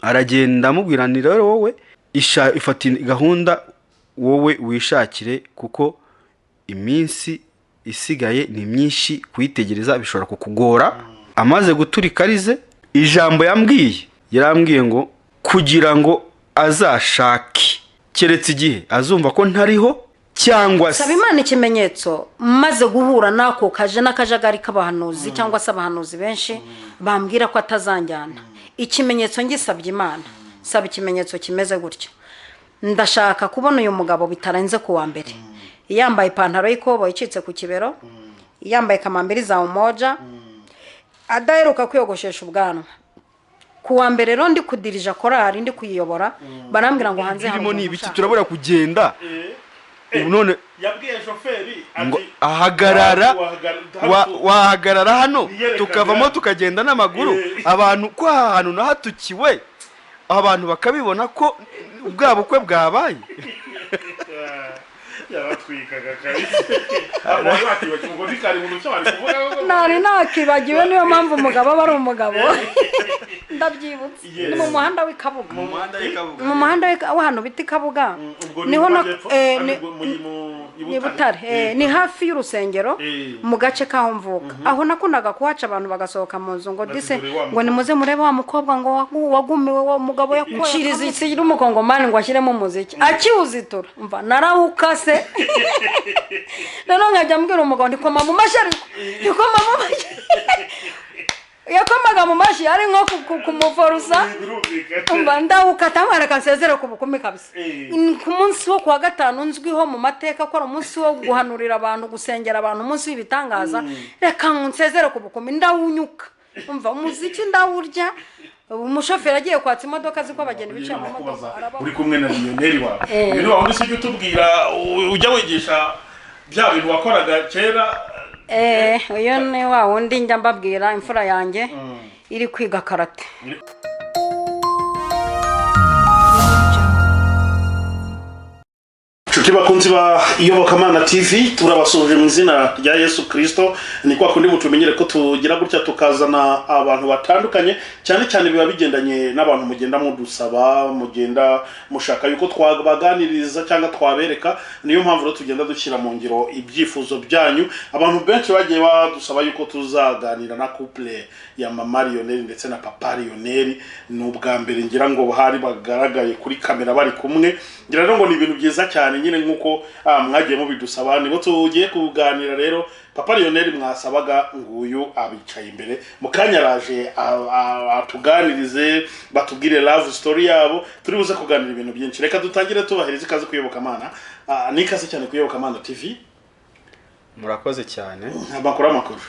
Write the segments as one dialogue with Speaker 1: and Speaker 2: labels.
Speaker 1: Aragenda amubwira ni rero wowe ifata gahunda, wowe wishakire, kuko iminsi isigaye ni myinshi, kuyitegereza bishobora kukugora. Amaze guturika arize, ijambo yambwiye, yarambwiye ngo kugira ngo azashake keretse igihe azumva ko ntariho cyangwa se
Speaker 2: Saba Imana ikimenyetso. Maze guhura n'ako kaje n'akajagari k'abahanuzi cyangwa se abahanuzi benshi bambwira ko atazanjyana, ikimenyetso ngisabye Imana, saba ikimenyetso kimeze gutya: ndashaka kubona uyu mugabo bitarenze ku wa mbere yambaye ipantaro y'ikoboyi icitse ku kibero, yambaye kamambiri za Umoja, adaheruka kwiyogoshesha ubwanwa. Ku wa mbere rero ndi kudirija korari, ndi kuyiyobora, barambwira ngo hanze hari
Speaker 1: Birimo ni
Speaker 2: umuntu
Speaker 1: ibiki?
Speaker 2: ushaka.
Speaker 1: Turabura kugenda ubu none.
Speaker 3: Yabwiye shoferi
Speaker 1: Ngo ahagarara, wahagarara hano
Speaker 3: Niyerekana.
Speaker 1: tukavamo tukagenda n'amaguru. Abantu ko aha hantu nahatukiwe, abantu bakabibona ko bwa bukwe bwabaye.
Speaker 3: Yabatwikaga kabisa. Abantu bakibagiwe ngo ntikari mu cyo bari kuvuga.
Speaker 2: Nari nakibagiwe, niyo mpamvu umugabo aba ari umugabo. Ndabyibutse, ni mu muhanda w'i Kabuga.
Speaker 1: Mu muhanda w'Ikabuga.
Speaker 2: Mu muhanda w'ahantu bita i Kabuga.
Speaker 3: Ubwo ni
Speaker 2: Niho
Speaker 3: mu
Speaker 2: na
Speaker 3: majyepfo?
Speaker 2: Ni
Speaker 3: Ni
Speaker 2: ni Butare, ni hafi y'urusengero, mu gace k'aho mvuka. Aho nakundaga kuhaca, abantu bagasohoka mu nzu ngo
Speaker 3: Bati,
Speaker 2: dise
Speaker 3: "Dore wa
Speaker 2: ngo nimuze murebe wa mukobwa ngo wagumiwe, wa mugabo yakoye nciriza umukongomani ngo ashyiremo umuziki akiwuzitura." Mva narawukase rero, nkajya mbwira umugabo ndikoma mu mashyi, ariko ndikoma mu mashyi, yakomaga mu mashyi ari nko kumuforosa.
Speaker 3: Birumvikana.
Speaker 2: Umva, ndawukata, mwereka nsezere ku bukumi kabisa. Ku munsi wo kuwa gatanu, nzwiho mu mateka ko ari umunsi wo guhanurira abantu, gusengera abantu, umunsi w'ibitangaza, reka nsezere ku bukumi. Ndawunyuka, umva, umuziki ndawurya. Umushoferi agiye kwatsa imodoka, azi ko abageni bicaye mu modoka,
Speaker 3: Kubaza,
Speaker 2: arababona.
Speaker 3: Uri kumwe na Lionel wawe. Uyu ni wa wundi ujya utubwira, ujya wigisha bya bintu wakoraga kera?
Speaker 2: Uyu ni wa wundi njya mbabwira, imfura yanjye iri kwiga karate.
Speaker 3: Inshuti bakunzi ba Iyobokamana TV, turabasuhuje mu izina rya Yesu Kirisito. Ni kwa kundi mutumenyere ko tugira gutya tukazana abantu batandukanye, cyane cyane biba bigendanye n'abantu mugenda mudusaba, mugenda mushaka yuko twabaganiriza cyangwa twabereka. Niyo mpamvu rero tugenda dushyira mu ngiro ibyifuzo byanyu. Abantu benshi bagiye badusaba yuko tuzaganira na couple ya mama Lionel ndetse na papa Lionel. Ni ubwa mbere ngira ngo hari bagaragaye kuri kamera bari kumwe. Ngira rero ngo ni ibintu byiza cyane nyine nk'uko mwagiye mubidusaba, nibo tugiye kuganira rero. Papa Lionel mwasabaga nguyu abicaye imbere, mu kanya araje atuganirize, batubwire love story yabo. Turi buze kuganira ibintu byinshi. Reka dutangire tubahereza ikaze kuyobokamana. Ni ikaze cyane kuyobokamana TV.
Speaker 1: Murakoze cyane.
Speaker 3: Amakuru, amakuru?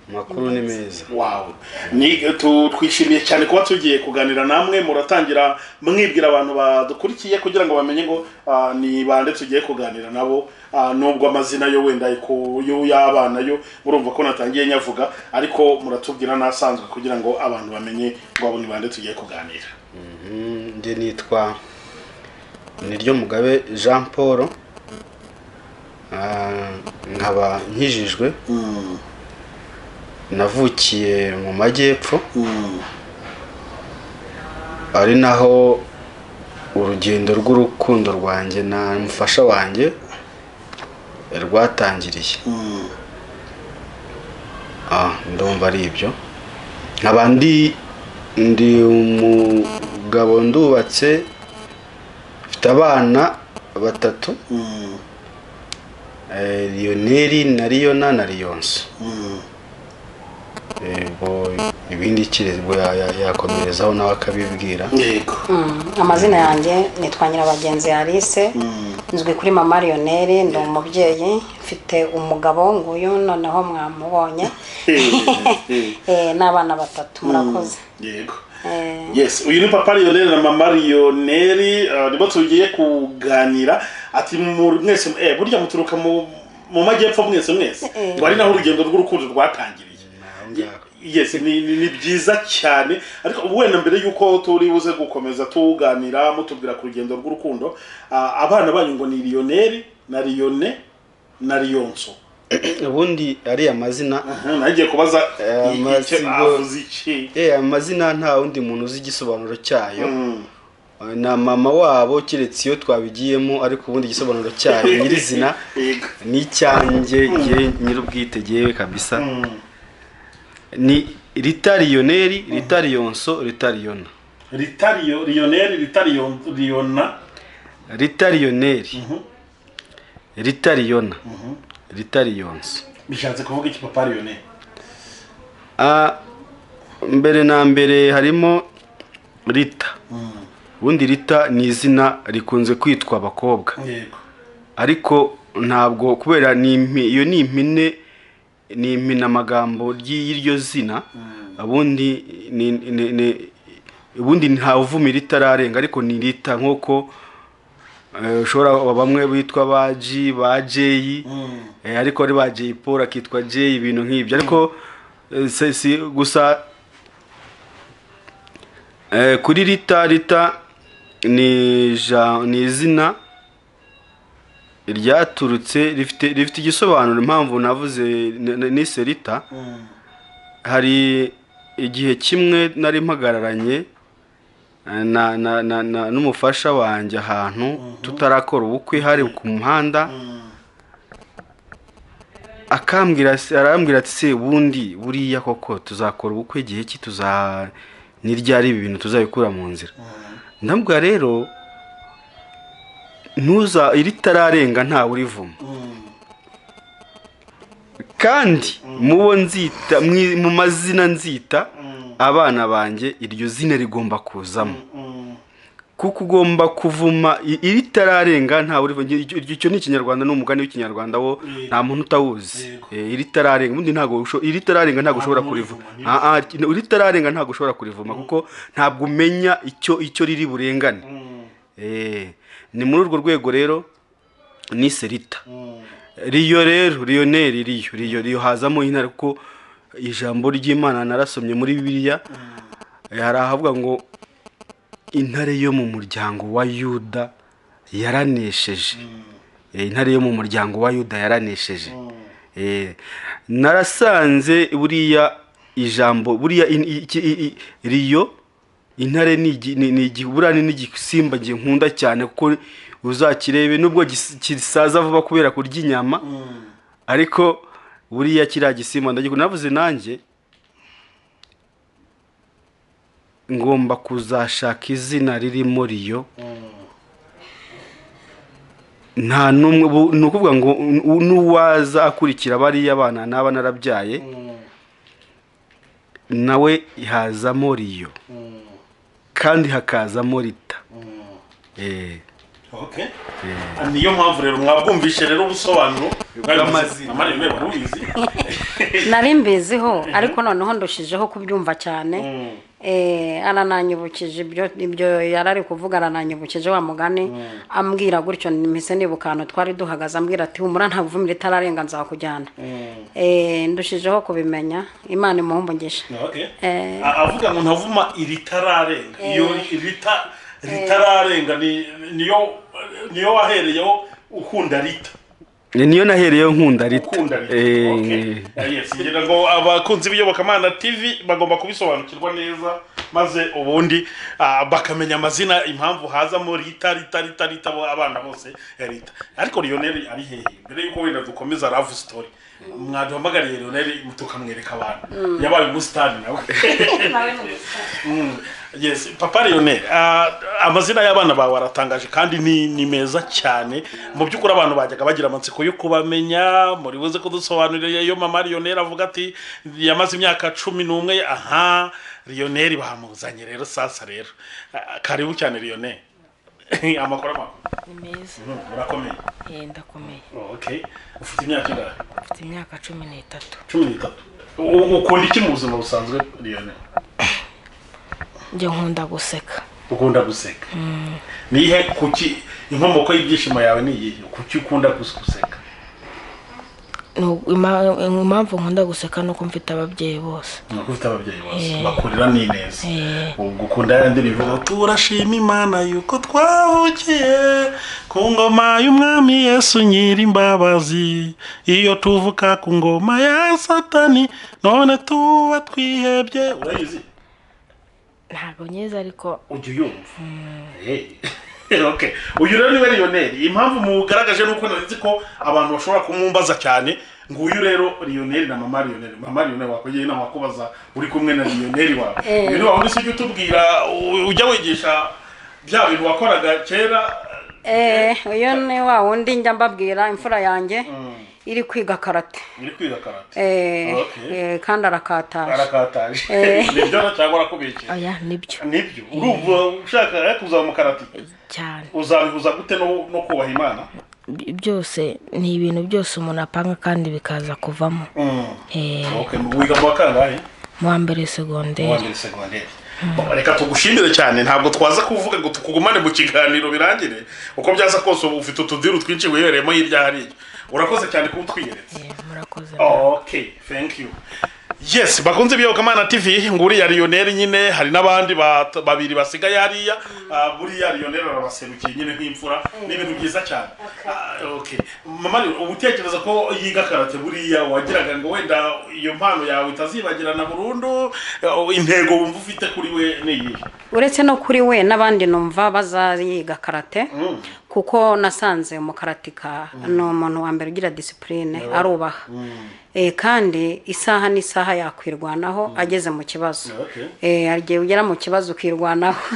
Speaker 1: Amakuru ni meza.
Speaker 3: Wow, ni twishimiye cyane kuba tugiye kuganira namwe. Muratangira mwibwira abantu badukurikiye kugira ngo bamenye ngo ni bande tugiye kuganira nabo. Nubwo amazina yo wenda yo y'abana yo murumva ko natangiye nyavuga, ariko muratubwira n'asanzwe kugira ngo abantu bamenye ngo abo ni bande tugiye kuganira.
Speaker 1: Njye nitwa Niryo Mugabe Jean Paul. Nkaba nkijijwe, navukiye mu majyepfo, ari naho urugendo rw'urukundo rwanjye na mufasha wanjye rwatangiriye. Ndumva ari ibyo. Nkaba ndi umugabo, ndubatse, mfite abana batatu, Lionel na Liona na Liyonso. Ubwo ibindi kirezwa yakomerezaho nawe akabibwira.
Speaker 3: Yego.
Speaker 2: Amazina yanjye nitwa Nyirabagenzi Alice, nzwi kuri mama Lionel. Ndi umubyeyi, mfite umugabo nguyu noneho mwamubonye, n'abana batatu. Murakoze.
Speaker 3: Yego. Yes, uyu ni papa Lionel na mama Lionel, nibo tugiye kuganira. Ati mwese burya muturuka mu majyepfo mwese mwese, ngo ari naho urugendo rw'urukundo rwatangiriye.
Speaker 1: Aho ngaho.
Speaker 3: Yes, ni byiza cyane. Ariko wenda mbere y'uko turi buze gukomeza tuganira mutubwira ku rugendo rw'urukundo, abana banyu ngo ni Lionel na Lione na Lionso.
Speaker 1: Ubundi ariya mazina
Speaker 3: Nagiye kubaza icyo avuze iki.
Speaker 1: Amazina nta wundi muntu uzi igisobanuro cyayo. Na mama wabo keretse iyo twabigiyemo, ariko ubundi igisobanuro cyayo nyirizina ni icyanjye nyir'ubwite jyewe kabisa. Ni Rita Lionel, Rita Lionso, Rita Liona.
Speaker 3: Rita Lionel, Rita Liona.
Speaker 1: Rita Lionel, Rita Liona, Rita Lionso.
Speaker 3: Bishatse kuvuga iki, papa Lionel?
Speaker 1: Mbere na mbere harimo Rita. Ubundi Rita ni izina rikunze kwitwa abakobwa. Ariko ntabwo kubera ni iyo ni impine, ni impinamagambo ry'iryo zina. Ubundi ni ubundi ntawuvuma ritararenga, ariko ni Rita nkuko ushobora bamwe bitwa ba G, ba J, ariko ari ba J Paul akitwa J, ibintu nk'ibyo. Ariko si gusa kuri Rita, Rita ni izina ryaturutse rifite igisobanuro. Impamvu navuze nise Rita, hari igihe kimwe nari mpagararanye na n'umufasha wanjye ahantu tutarakora ubukwe, hari ku muhanda, akambwira, arambwira ati se ubundi buriya koko tuzakora ubukwe igihe ki, ni ryari ibi bintu tuzabikura mu nzira? Ndambwira rero ntuza iritararenga ntawe urivuma, kandi mubo nzita mu mazina nzita abana banjye iryo zina rigomba kuzamo, kuko ugomba kuvuma iritararenga ntawe urivuma. Icyo ni ikinyarwanda, ni umugani w'ikinyarwanda wo nta muntu utawuzi. Iritararenga ubundi ntabwo iritararenga ntabwo ushobora kurivuma. Iritararenga ntabwo ushobora kurivuma kuko ntabwo umenya icyo riri burengane. Ni muri urwo rwego rero nise Rita. Riyo rero Lionel, Riyo Riyo hazamo intare, kuko ijambo ry'Imana narasomye muri Bibiliya, hari ahavuga ngo intare yo mu muryango wa Yuda yaranesheje. Intare yo mu muryango wa Yuda yaranesheje. Narasanze buriya ijambo buriya Riyo intare ni buriya ni igisimba ngiye nkunda cyane, kuko uzakirebe nubwo gisaza vuba kubera kurya inyama, ariko buriya kiriya gisimba ndagikunda. Navuze nanjye ngomba kuzashaka izina ririmo Riyo. Nta n'umwe, ni ukuvuga ngo n'uwaza akurikira bariya bana naba narabyaye nawe hazamo Riyo, kandi hakazamo Rita.
Speaker 3: Okay. Niyo mpamvu rero mwabwumvishe rero ubusobanuro
Speaker 1: bw'amazina.
Speaker 2: Nari mbiziho, ariko noneho ndushijeho kubyumva cyane. Arananyibukije ibyo yarari kuvuga, arananyibukije wa mugani ambwira gutyo, mpise nibuka ahantu twari duhagaze, ambwira ati humura nta vumira itararenga nzakujyana. Ndushijeho kubimenya, Imana imuhe umugisha.
Speaker 3: Avuga ngo ntavuma iritararenga, iyo ritararenga niyo wahereyeho ukunda Rita.
Speaker 1: Niyo nahereyeho nkunda Rita.
Speaker 3: Ngira ngo abakunzi b'Iyobokamana TV bagomba kubisobanukirwa neza, maze ubundi bakamenya amazina, impamvu hazamo Rita Rita Rita Rita abana bose Rita. Ariko Lionel ari hehe? Mbere yuko wenda dukomeza love story, mwaduhamagariye Lionel tukamwereka abantu yabaye umusitari nawe. Yes, papa Lionel, amazina y'abana bawe aratangaje kandi ni meza cyane. Mu by'ukuri abantu bajyaga bagira amatsiko yo kubamenya. Muri buze kudusobanurira iyo mama Lionel avuga ati yamaze imyaka 11. Aha Lionel bamuzanye rero sasa rero. Karibu cyane Lionel. Amakuru
Speaker 4: ni meza.
Speaker 3: Murakomeye?
Speaker 4: Ndakomeye.
Speaker 3: Okay. Ufite imyaka ingahe?
Speaker 4: Mfite imyaka 13.
Speaker 3: 13. Ukunda iki mu buzima busanzwe Lionel?
Speaker 4: Njye nkunda guseka.
Speaker 3: Ukunda guseka. Nihe kuki inkomoko y'ibyishimo yawe ni iyihe? Kuki ukunda guseka?
Speaker 4: Impamvu nkunda guseka ni uko mfite ababyeyi bose.
Speaker 3: Ni uko ufite ababyeyi bose bakurira ni neza. Ubwo ukunda ya ndirimbo ivuga turashima Imana yuko twavukiye ku ngoma y'umwami Yesu nyir'imbabazi, iyo tuvuka ku ngoma ya Satani none tuba twihebye. Urayizi?
Speaker 4: Ntabwo nyizi, ariko
Speaker 3: ujya uyumva. Hey. Okay. Uyu rero niwe Lionel. Impamvu mugaragaje nuko nari ko abantu bashobora kumumbaza cyane. Nguyu rero Lionel na mama Lionel. Mama Lionel wakogeye inama wakubaza uri kumwe na Lionel wawe. Uyu ni wa wundi ujya utubwira, ujya wigisha bya bintu wakoraga kera.
Speaker 2: Uyu ni wa wundi njya mbabwira, imfura yanjye iri kwiga karate.
Speaker 3: Uri kwiga karate. Okay.
Speaker 2: Kandi arakataje.
Speaker 3: Arakataje. Nibyo na cyangwa arakubikira?
Speaker 4: Oya, nibyo.
Speaker 3: Nibyo. Urumva ushaka kuzaba mu karate?
Speaker 4: Cyane.
Speaker 3: Uzabihuza gute no kubaha Imana?
Speaker 4: Byose ni ibintu byose umuntu apanga kandi bikaza kuvamo.
Speaker 3: Okay, wiga mu wa kangahe?
Speaker 4: Mu wa mbere segonderi.
Speaker 3: Mu wa mbere segonderi. Reka tugushimire cyane, ntabwo twaza kuvuga ngo tukugumane mu kiganiro birangire, uko byaza kose ubu ufite utudiru twinshi wibereyemo hirya hariya. Urakoze cyane kuba utwiyeretse.
Speaker 4: Murakoze.
Speaker 3: Okay, thank you. Yes, bakunze Iyobokamana TV, nguriya Lionel nyine, hari n'abandi babiri basigaye hariya. Buriya Lionel arabaserukiye nyine nk'imfura, ni ibintu byiza cyane. Okay. Mama, ubu utekereza ko yiga karate, buriya wagiraga ngo wenda iyo mpano yawe itazibagirana burundu, intego wumva ufite kuri we ni iyihe?
Speaker 2: Uretse no kuri we n'abandi numva bazayiga karate, kuko nasanze umukaratika ni umuntu wa mbere ugira discipline, arubaha. Kandi isaha n'isaha yakwirwanaho ageze mu kibazo. Hari igihe ugera mu kibazo ukirwanaho.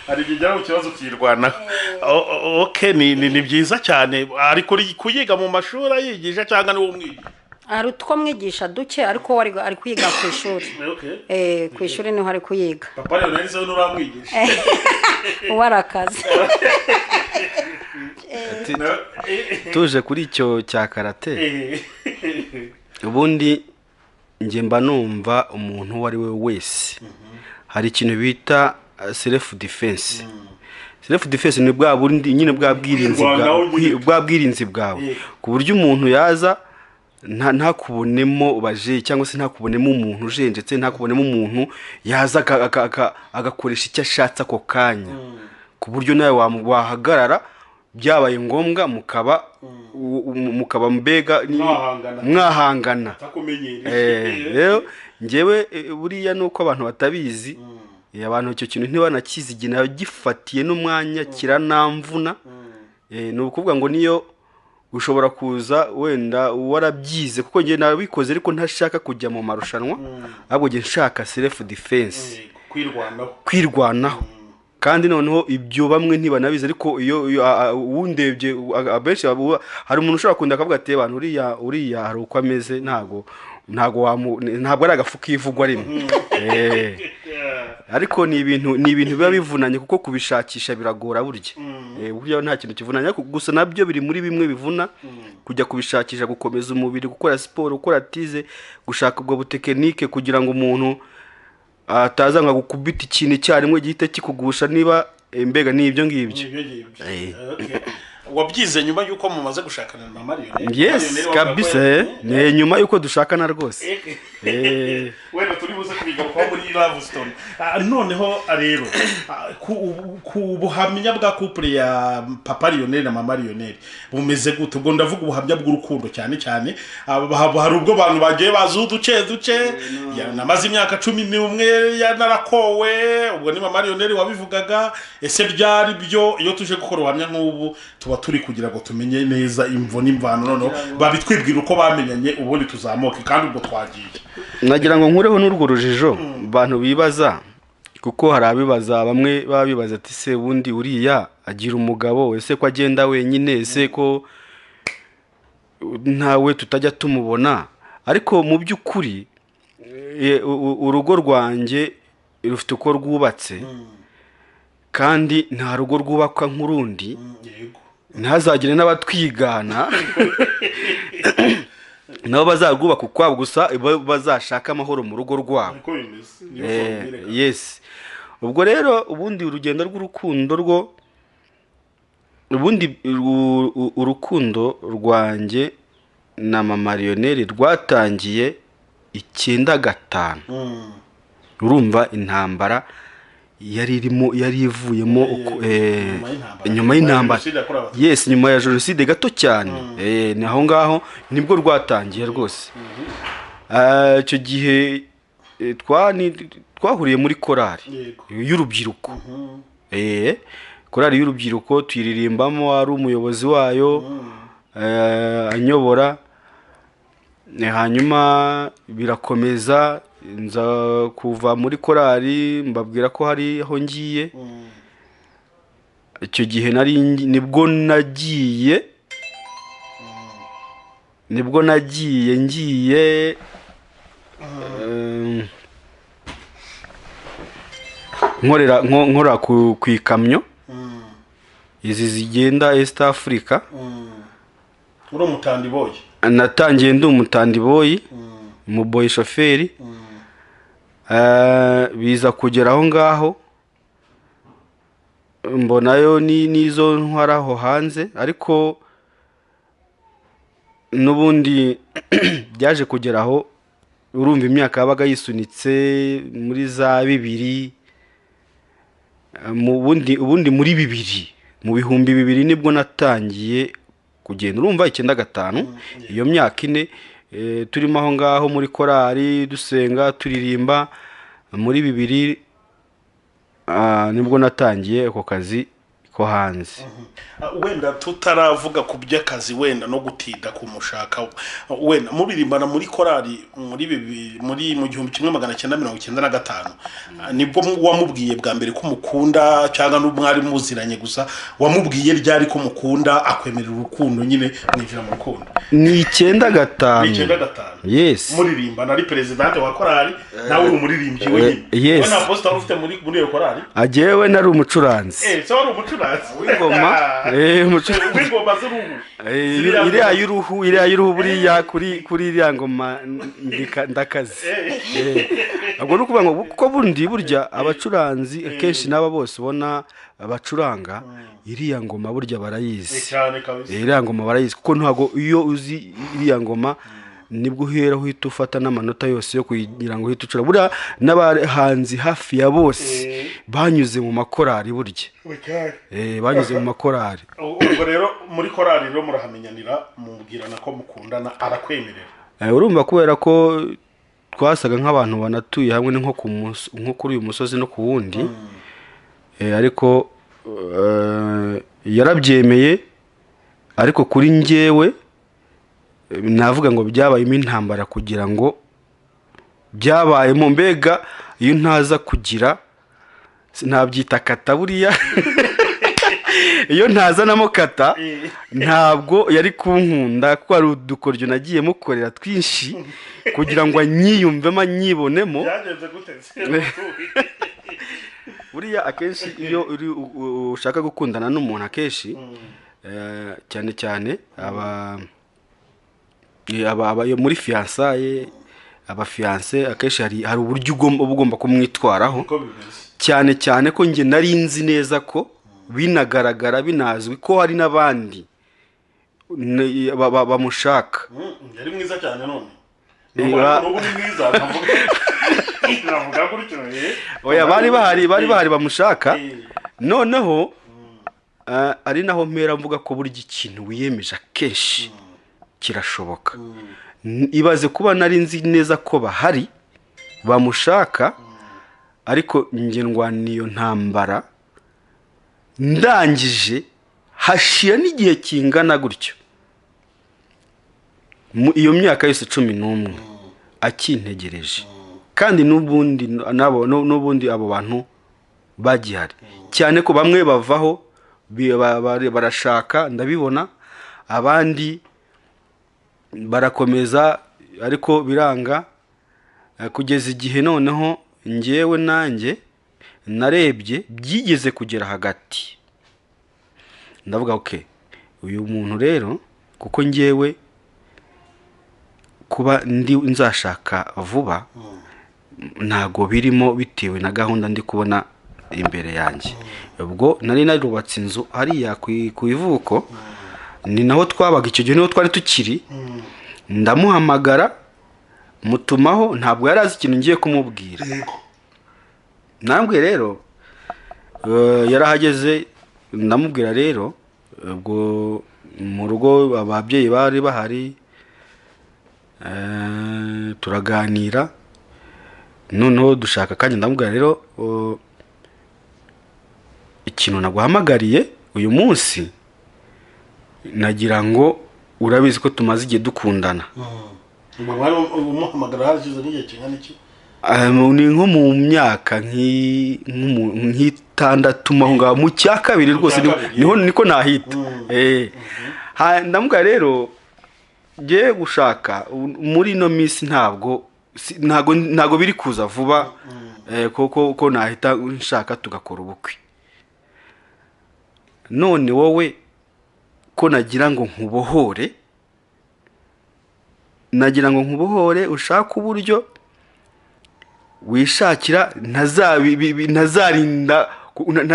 Speaker 3: Hari igihe ugera mu kibazo ukirwanaho. Okay, ni byiza cyane. Ariko uri kuyiga mu mashuri ayigisha cyangwa ni wowe umwigisha?
Speaker 2: Hari utwo mwigisha duke, ariko we ari kwiga ku ishuri. Ku ishuri niho ari kuyiga.
Speaker 3: Papa Lionel se we nturamwigisha?
Speaker 2: Uwo arakaze.
Speaker 1: Tuje kuri icyo cya karate, ubundi njye mba numva umuntu uwo ari we wese hari ikintu bita self defense. Self defense ni bwa bundi nyine bwa bwirinzi
Speaker 3: Kwirwanaho nyine.
Speaker 1: Bwa bwirinzi bwawe, ku buryo umuntu yaza ntakubonemo baje, cyangwa se ntakubonemo umuntu ujenjetse, ntakubonemo umuntu yaza agakoresha icyo ashatse ako kanya, ku buryo nawe wahagarara byabaye ngombwa mukaba mbega
Speaker 3: Mwahangana.
Speaker 1: Mwahangana.
Speaker 3: Atakumenyereye.
Speaker 1: Rero njyewe, buriya nuko abantu batabizi, abantu icyo kintu ntibanakizi, igihe nagifatiye n'umwanya kiranamvuna. Ni ukuvuga ngo niyo ushobora kuza wenda warabyize, kuko njye nabikoze ariko ntashaka kujya mu marushanwa, ahubwo njye nshaka self defense.
Speaker 3: Kwirwanaho.
Speaker 1: Kwirwanaho. Kandi noneho ibyo bamwe ntibanabizi, ariko iyo wundebye, abenshi hari umuntu ushobora kunda akavuga ati: "Abantu, uriya hari uko ameze, ntabwo ari agafu k'ivugwa rimwe." Ariko ni ibintu biba bivunanye, kuko kubishakisha biragora burya. Burya nta kintu kivunanye, ariko gusa nabyo biri muri bimwe bivuna, kujya kubishakisha, gukomeza umubiri, gukora siporo, gukora tize, gushaka ubwo butekinike kugira ngo umuntu ataza ngo agukubite ikintu icyarimwe gihite kikugusha, niba mbega ni ibyo ngibyo.
Speaker 3: Ibyo ngibyo. Okay. Wabyize nyuma y'uko mumaze gushakana na mama Lionel?
Speaker 1: Yes.
Speaker 3: Lionel wavuga ko
Speaker 1: Kabisa, ni nyuma y'uko dushakana rwose.
Speaker 3: Wenda turi buze kubigarukaho muri love story. Noneho rero, ku buhamya bwa couple ya papa Lionel na mama Lionel bumeze gute? Ubwo ndavuga ubuhamya bw'urukundo cyane cyane. Hari ubwo abantu bagiye bazi uduce duce, namaze imyaka 11 yanarakowe, ubwo ni mama Lionel wabivugaga. Ese byari byo? Iyo tuje gukora ubuhamya nk'ubu tuba turi kugira ngo tumenye neza imvo n'imvano, noneho babitwibwira uko bamenyanye, ubundi tuzamuke, kandi ubwo twagiye.
Speaker 1: Nagira ngo nkureho n'urwo rujijo abantu bibaza, kuko hari abibaza, bamwe baba bibaza ati: "Se ubundi uriya agira umugabo? Ese ko agenda wenyine? Ese ko ntawe tutajya tumubona?" Ariko mu by'ukuri, urugo rwanjye rufite uko rwubatse, kandi nta rugo rwubakwa nk'urundi. Ntihazagire n'abatwigana, nabo bazarwubaka ukwabo, gusa bazashaka amahoro mu rugo rwabo.
Speaker 3: Niko bimeze. Niyo formule.
Speaker 1: Yes, ubwo rero ubundi urugendo rw'urukundo rwo, ubundi urukundo rwanjye na mama Lionel rwatangiye 95. Urumva intambara yari irimo, yari ivuyemo
Speaker 3: Nyuma y'intambara.
Speaker 1: Nyuma y'intambara.
Speaker 3: Jenoside yakorewe Abatutsi.
Speaker 1: Yes, nyuma ya jenoside gato cyane. Ni aho ngaho nibwo rwatangiye rwose. Icyo gihe twahuriye muri korali y'urubyiruko. Korali y'urubyiruko tuyiririmbamo, ari umuyobozi wayo, anyobora. Hanyuma birakomeza, nza kuva muri korali, mbabwira ko hari aho ngiye. Icyo gihe nibwo nagiye ngiye nkorera nkora ku ikamyo izi zigenda East Africa.
Speaker 3: Uri umutandiboyi?
Speaker 1: Natangiye ndi umutandiboyi, umuboyi shoferi. Biza kugera aho ngaho mbonayo n'izo ntwara aho hanze, ariko n'ubundi byaje kugera aho, urumva imyaka yabaga yisunitse muri za 2000, mu bundi ubundi muri 2000, mu 2000 nibwo natangiye kugenda. Urumva 95, iyo myaka 4 turimo aho ngaho muri korali, dusenga, turirimba. Muri 2000 nibwo natangiye ako kazi ko hanze.
Speaker 3: Wenda tutaravuga ku by'akazi, wenda no gutinda kumushaka, wenda muririmbana muri korali muri bibiri, muri mu 1995, nibwo wamubwiye bwa mbere ko umukunda, cyangwa n'umwari muziranye gusa? Wamubwiye ryari ko mukunda, akwemerera urukundo, nyine mwinjira mu rukundo?
Speaker 1: Ni icyenda
Speaker 3: Ni
Speaker 1: gatanu.
Speaker 3: 95?
Speaker 1: Yes.
Speaker 3: Muririmbana, ari perezidante wa korali, nawe uri umuririmbyi wenyine?
Speaker 1: Yes.
Speaker 3: Wowe nta poste wari ufite muri iyo korali?
Speaker 1: Agewe nari umucuranzi.
Speaker 3: Se wari umucuranzi?
Speaker 1: W'ingoma, umucuranzi.
Speaker 3: W'ingoma z'uruhu?
Speaker 1: Iriya y'uruhu buriya kuri iriya ngoma ndakazi. Ubwo ni ukuvuga ngo kuko bundi burya abacuranzi akenshi n'aba bose ubona bacuranga iriya ngoma, burya barayizi.
Speaker 3: Cyane kabisa.
Speaker 1: Iriya ngoma barayizi, kuko ntabwo iyo uzi iriya ngoma nibwo uhera uhita ufata n'amanota yose yo kugira ngo uhite ucura. Buriya n'abahanzi hafi ya bose banyuze mu makorari burya. Banyuze mu makorari.
Speaker 3: Ubwo rero muri korali rero murahamenyanira, mubwirana ko mukundana, arakwemerera?
Speaker 1: Urumva kubera ko twasaga nk'abantu banatuye hamwe, ni nko kuri uyu musozi no ku wundi. Ariko yarabyemeye, ariko kuri njyewe navuga ngo byabayemo intambara, kugira ngo byabayemo mbega iyo ntaza kugira, nabyita kata, buriya iyo ntazanamo kata ntabwo yari kunkunda, kuko hari udukoryo nagiye mukorera twinshi kugira ngo anyiyumvemo, anyibonemo.
Speaker 3: Byagenze gute se?
Speaker 1: Buriya akenshi iyo uri ushaka gukundana n'umuntu, akenshi cyane cyane aba iyo muri fiançailles, aba fiancé, akenshi hari uburyo uba ugomba kumwitwaraho.
Speaker 3: Uko bimeze.
Speaker 1: Cyane cyane ko njye nari nzi neza ko binagaragara, binazwi ko hari n'abandi bamushaka.
Speaker 3: Yari mwiza cyane none? N'ubu ni mwiza, navuga gutyo.
Speaker 1: Oya, bari bahari bamushaka. Noneho ari naho mpera mvuga ko burya ikintu wiyemeje akenshi kirashoboka. Ibaze kuba nari nzi neza ko bahari bamushaka, ariko njye ndwana iyo ntambara, ndangije hashira n'igihe kingana gutyo, mu iyo myaka yose 11 akintegereje, kandi n'ubundi nabo n'ubundi abo bantu bagihari, cyane ko bamwe bavaho barashaka, ndabibona, abandi barakomeza ariko biranga. Kugeza igihe noneho njyewe nanjye narebye byigeze kugera hagati, ndavuga: "Ok, uyu muntu rero, kuko njyewe kuba ndi nzashaka vuba ntago birimo, bitewe na gahunda ndi kubona imbere yanjye." Ubwo nari narubatse inzu hariya ku ivuko, ni naho twabaga icyo gihe, niho twari tukiri. Ndamuhamagara, mutumaho, ntabwo yari azi ikintu ngiye kumubwira. Nambwe rero yarahageze, ndamubwira rero, ubwo mu rugo ababyeyi bari bahari, turaganira, noneho dushaka akanya. Ndamubwira rero, ikintu naguhamagariye uyu munsi, nagira ngo urabizi ko tumaze igihe dukundana.
Speaker 3: Ubwo mwari umuhamagara hashize n'igihe kingana iki?
Speaker 1: Ni nko mu myaka nk'itandatu aho ngaho, mu cya kabiri rwose.
Speaker 3: Cya kabiri.
Speaker 1: Niho niko nahita. Ndamubwira rero, ngiye gushaka muri ino minsi, ntabwo ntabwo biri kuza vuba, kuko ko nahita nshaka tugakora ubukwe. None wowe ko nagira ngo nkubohore, nagira ngo nkubohore ushake uburyo wishakira, ntazarinda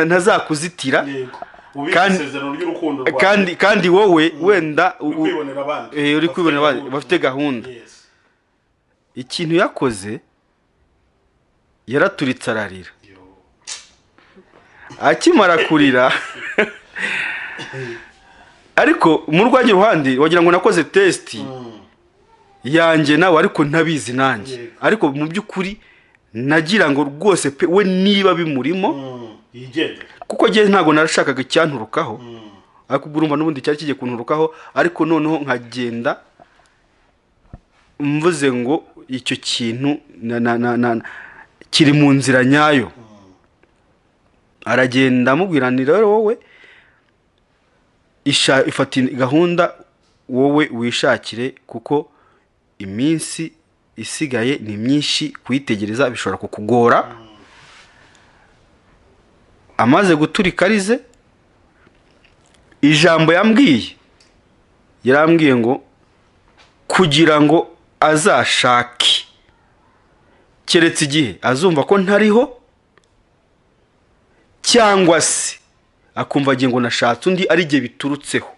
Speaker 1: ntazakuzitira.
Speaker 3: Yego, ubike isezerano ry'urukundo rwawe.
Speaker 1: Kandi wowe wenda
Speaker 3: Uri kwibonera abandi.
Speaker 1: Uri
Speaker 3: Bafite
Speaker 1: kwibonera abandi
Speaker 3: gahunda.
Speaker 1: bafite gahunda. Ikintu yakoze, yaraturitse ararira.
Speaker 3: Yo.
Speaker 1: Akimara kurira, ariko mu rwanjye ruhande wagira ngo nakoze test yanjye nawe, ariko ntabizi nanjye. Ariko mu by'ukuri nagira ngo rwose pe we niba bimurimo
Speaker 3: Yigendere.
Speaker 1: Kuko njye ntabwo narashakaga icyanturukaho, ariko ubwo urumva n'ubundi cyari kigiye kunturukaho. Ariko noneho nkagenda mvuze ngo icyo kintu na kiri mu nzira nyayo. Aragenda amubwira ni rero wowe ifata gahunda wowe wishakire, kuko iminsi isigaye ni myinshi, kuyitegereza bishobora kukugora. Amaze guturika arize, ijambo yambwiye, yarambwiye ngo kugira ngo azashake keretse igihe azumva ko ntariho, cyangwa se akumva agiye ngo nashatse undi, ari igihe biturutseho.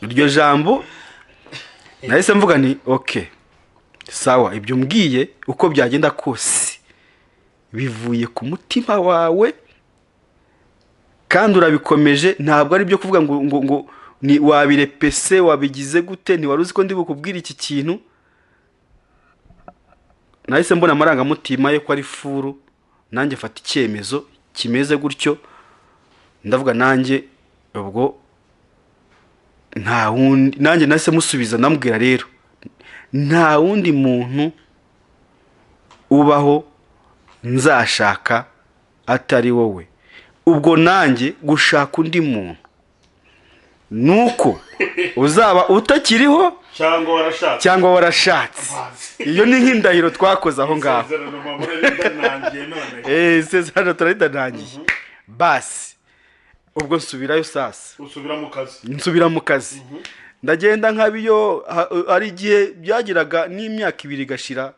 Speaker 1: Iryo jambo nahise mvuga ni okay, sawa, ibyo mbwiye uko byagenda kose bivuye ku mutima wawe kandi urabikomeje, ntabwo ari ibyo kuvuga ngo ni wabirepese, wabigize gute, ntiwari uzi ko ndi bukubwire iki kintu. Nahise mbona amarangamutima ye ko ari full, nanjye mfata icyemezo kimeze gutyo. Ndavuga nanjye ubwo nta wundi, nanjye nahise musubiza, ndamubwira rero nta wundi muntu ubaho nzashaka atari wowe. Ubwo nanjye gushaka undi muntu nuko uzaba utakiriho
Speaker 3: cyangwa warashatse.
Speaker 1: Cyangwa warashatse. Iyo ni nk'indahiro twakoze aho ngaho.
Speaker 3: Isezerano muraridanangiye none.
Speaker 1: Isezerano turaridanangiye. Basi ubwo nsubirayo sasa.
Speaker 3: Usubira mu kazi.
Speaker 1: Nsubira mu kazi, ndagenda nkabiyo. Hari igihe byageraga n'imyaka 2 igashira,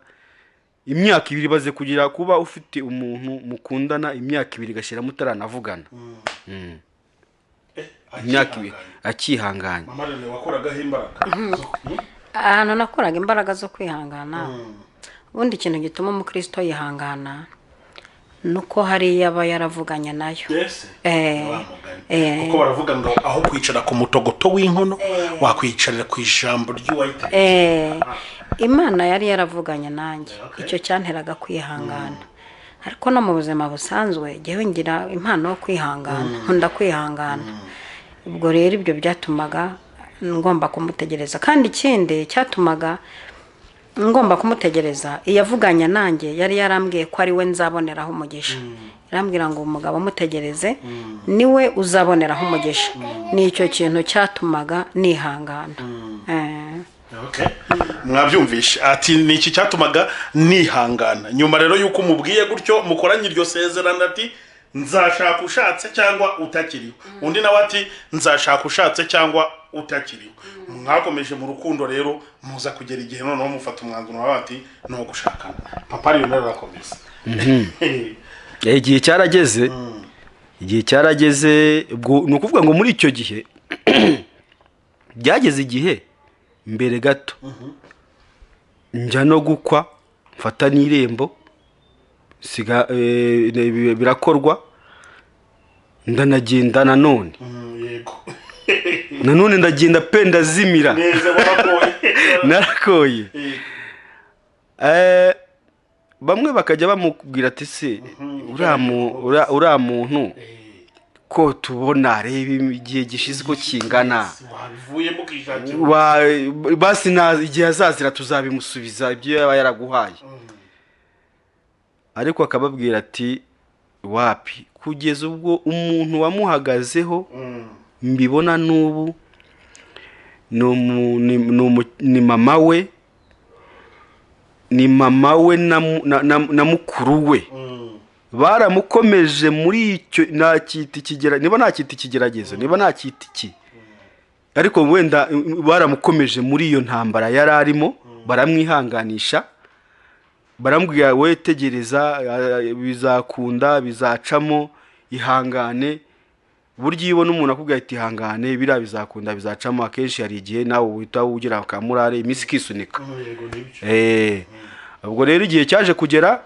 Speaker 1: imyaka 2 baze kugira kuba ufite umuntu mukundana, imyaka 2 igashira mutaranavugana. Imyaka 2 akihanganye.
Speaker 3: Mama Rene, wakoragaho imbaraga?
Speaker 2: Ahantu nakoraga imbaraga zo kwihangana, ubundi ikintu gituma umukristo yihangana ni uko hariya aba yaravuganye nayo.
Speaker 3: Yes. Wa mugani. Kuko baravuga ngo aho kwicara ku mutogoto w'inkono wakwicarira ku ijambo ry'uwayite.
Speaker 2: Imana yari yaravuganye nanjye. Icyo cyanteraga kwihangana. Ariko no mu buzima busanzwe njyewe ngira impano yo kwihangana, nkunda kwihangana. Ubwo rero ibyo byatumaga ngomba kumutegereza. Kandi ikindi cyatumaga ngomba kumutegereza, iyo avuganye nanjye yari yarambwiye ko ari we nzaboneraho umugisha. Yarambwira ngo umugabo mutegereze, niwe uzaboneraho umugisha. Ni icyo kintu cyatumaga nihangana.
Speaker 3: Okay. Mwabyumvishe, ati ni iki cyatumaga nihangana. Nyuma rero yuko umubwiye gutyo, mukoranye iryo sezerano, ati nzashaka ushatse cyangwa utakiriho, undi nawe ati nzashaka ushatse cyangwa utakiriho, mwakomeje mu rukundo rero, muza kugera igihe noneho mufata umwanzuro wawe ati ni ugushakana. Papa Lionel arakomeza.
Speaker 1: Igihe cyarageze, igihe cyarageze. Ubwo ni ukuvuga ngo muri icyo gihe Byageze igihe mbere gato njya no gukwa, mfata n'irembo, siga birakorwa, ndanagenda nanone.
Speaker 3: Yego.
Speaker 1: Nanone ndagenda pe, ndazimira.
Speaker 3: Neza, warakoye.
Speaker 1: Narakoye. Bamwe bakajya bamubwira ati: "Se uriya muntu ko tubona, reba igihe gishize uko kingana."
Speaker 3: Wabivuyemo ukishakira.
Speaker 1: Basi igihe azazira tuzabimusubiza ibyo yaba yaraguhaye. Ariko akababwira ati: "Wapi." Kugeza ubwo umuntu wamuhagazeho, mbibona n'ubu, ni mama we, ni mama we na mukuru we. Baramukomeje muri icyo nacyita ikigera, niba nacyita ikigeragezo, niba nacyita iki, ariko wenda baramukomeje muri iyo ntambara yari arimo, baramwihanganisha, baramubwira: "We tegereza, bizakunda, bizacamo, ihangane." Burya iyo ubona umuntu akubwira ati: "Ihangane, biriya bizakunda, bizacamo," akenshi hari igihe nawe uhita ugira akamurare, iminsi ikisunika.
Speaker 3: Yego, nibyo.
Speaker 1: Ubwo rero igihe cyaje kugera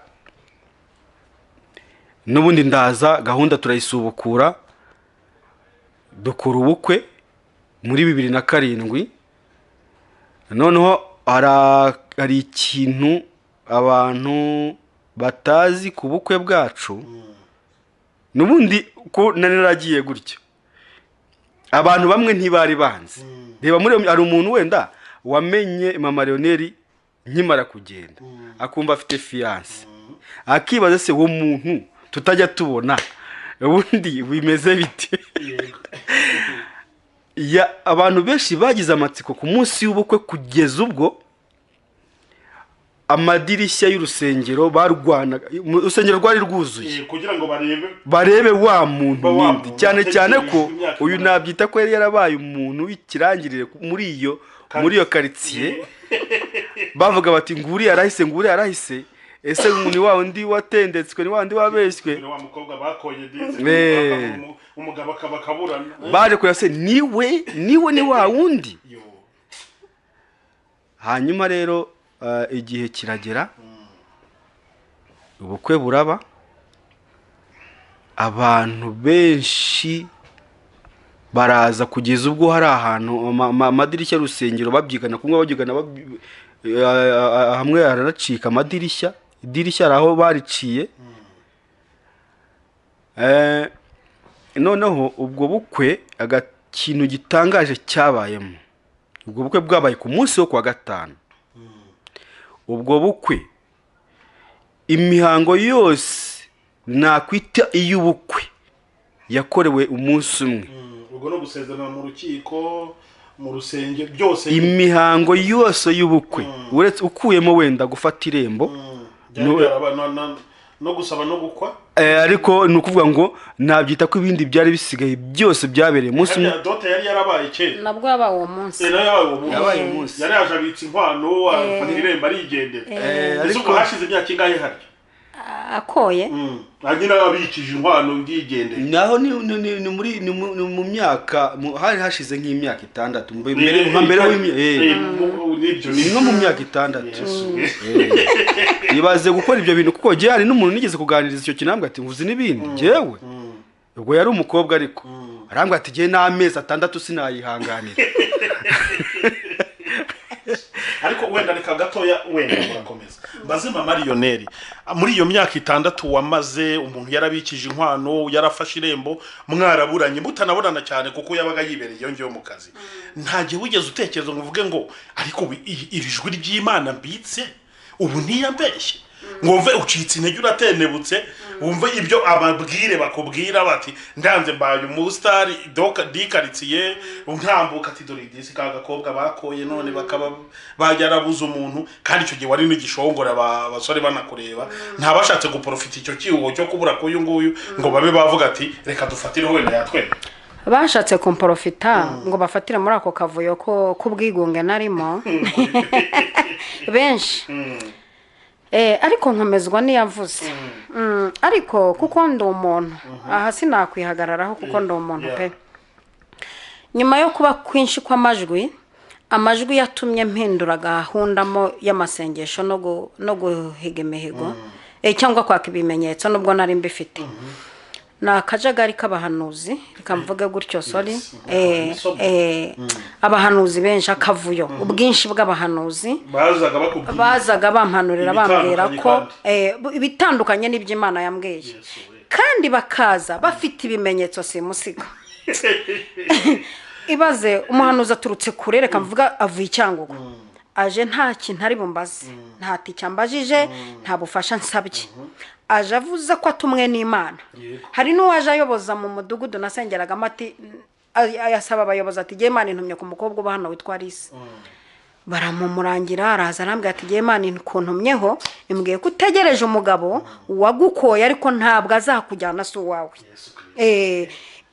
Speaker 1: n'ubundi ndaza, gahunda turayisubukura, dukora ubukwe muri 2007. Noneho hari ikintu abantu batazi ku bukwe bwacu. N'ubundi ko nari naragiye gutyo, abantu bamwe ntibari banzi. Reba muri hari umuntu wenda wamenye mama Leonel nkimara kugenda, akumva afite fiancé, akibaza: "Se uwo muntu tutajya tubona ubundi bimeze bite?" Ya, abantu benshi bagize amatsiko ku munsi w'ubukwe, kugeza ubwo amadirishya y'urusengero barwanaga, urusengero rwari rwuzuye.
Speaker 3: Kugira ngo barebe.
Speaker 1: Barebe wa muntu
Speaker 3: Ba wa
Speaker 1: ninde.
Speaker 3: muntu
Speaker 1: Cyane cyane ko
Speaker 3: wategerejwe imyaka
Speaker 1: uyu
Speaker 3: umunani.
Speaker 1: nabyita ko yari yarabaye umuntu w'ikirangirire muri iyo karitsiye. Bavuga bati: "Nguriya arahise, nguriya arahise. Ese ni wa wundi watendetswe? Ni wa wundi wabeshywe?"
Speaker 3: Dore wa mukobwa bakoye disi, umugabo akaba akaburana.
Speaker 1: Baje kureba: "Se niwe? Niwe? Ni wa wundi?"
Speaker 3: Yo.
Speaker 1: Hanyuma rero igihe kiragera, ubukwe buraba, abantu benshi baraza, kugeza ubwo hari ahantu amadirishya y'urusengero babyigana kumwe, babyigana, hamwe haranacika amadirishya, idirishya hari aho bariciye. Noneho ubwo bukwe, agakintu gitangaje cyabayemo, ubwo bukwe bwabaye ku munsi wo kuwa gatanu. Ubwo bukwe, imihango yose nakwita iy'ubukwe yakorewe umunsi umwe.
Speaker 3: Ubwo no gusezerana mu rukiko, mu rusengero, byose.
Speaker 1: Imihango yose y'ubukwe, uretse ukuyemo wenda gufata irembo.
Speaker 3: Byari byaraba no gusaba no gukwa.
Speaker 1: Ariko ni ukuvuga ngo nabyita ko ibindi byari bisigaye byose byabereye umunsi umwe.
Speaker 3: Harya dote yari yarabaye kera?
Speaker 2: Nabwo yabaye uwo munsi.
Speaker 3: Nayo yabaye uwo munsi.
Speaker 1: Yabaye umunsi.
Speaker 3: Yari yaje abitsa inkwano, afata irembo, arigendera. Ese
Speaker 1: Ariko
Speaker 3: ubwo hashize imyaka ingahe harya?
Speaker 2: Akoye.
Speaker 3: Nyine abikije inkwano yigendera.
Speaker 1: Naho ni muri ni mu myaka hari hashize nk'imyaka 6 mbere, nka mbere
Speaker 3: Nibyo.
Speaker 1: Ni nko mu myaka 6. Ibaze gukora ibyo bintu, kuko jye hari n'umuntu nigeze kuganiriza icyo kintu, arambwira ati: "Nvuze n'ibindi jyewe." Ubwo yari umukobwa, ariko arambwira ati: "Jyewe n'amezi 6 sinayihanganira."
Speaker 3: Ariko wenda reka gatoya, wenda murakomeza, mbaze mama Lionel: muri iyo myaka 6 wamaze umuntu yarabikije inkwano, yarafashe irembo, mwaraburanye, mutanabonana cyane kuko yabaga yibereye iyo ngiyo mu kazi, nta gihe wigeze utekereza ngo uvuge ngo: "Ariko ubu iri jwi ry'Imana mbitse ubu ntiyambeshye?" Ngo wumve ucitse intege, uratenebutse, wumve ibyo ababwire bakubwira bati: "Ndanze, mbaye umusitari doka di karitsiye, ntambuka ati: 'Dore disi ka gakobwa bakoye, none bakaba bajyarabuze umuntu.'" Kandi icyo gihe wari n'igishongora, abasore banakureba, ntabashatse guprofita icyo cyuho cyo kubura k'uyu nguyu ngo babe bavuga ati: "Reka dufatireho, wenda yatwemera"?
Speaker 2: Bashatse kumporofita ngo bafatire muri ako kavuyo ko k'ubwigunge narimo benshi. Ariko nkomezwa n'iyavuze. Ariko kuko ndi umuntu, aha sinakwihagararaho kuko ndi umuntu pe. Nyuma yo kuba kwinshi kw'amajwi, amajwi yatumye mpindura gahunda mo y'amasengesho no guhiga imihigo, cyangwa kwaka ibimenyetso nubwo nari mbifite. Ni akajagari k'abahanuzi, reka mvuge gutyo, sorry. Abahanuzi benshi, akavuyo, ubwinshi bw'abahanuzi
Speaker 3: bazaga bakubwira
Speaker 2: bazaga bampanurira, bambwira
Speaker 3: ibitandukanye
Speaker 2: ko
Speaker 3: kandi.
Speaker 2: Ibitandukanye n'ibyo Imana yambwiye, kandi bakaza bafite ibimenyetso simusiga. Ibaze umuhanuzi aturutse kure, reka mvuga avuye i Cyangugu, aje nta kintu ari bumbaze, nta tike ambajije, nta bufasha nsabye, aje avuze ko atumwe n'Imana. Hari n'uwaje ayoboza mu mudugudu nasengeragamo, ati ayasaba abayobozi ati: "Jye Imana intumye ku mukobwa uba hano witwa Alice." Baramumurangira, araza arambwira ati: "Jye Imana ikuntumyeho, imbwiye ko utegereje umugabo wagukoye, ariko ntabwo azakujyana, si uwawe.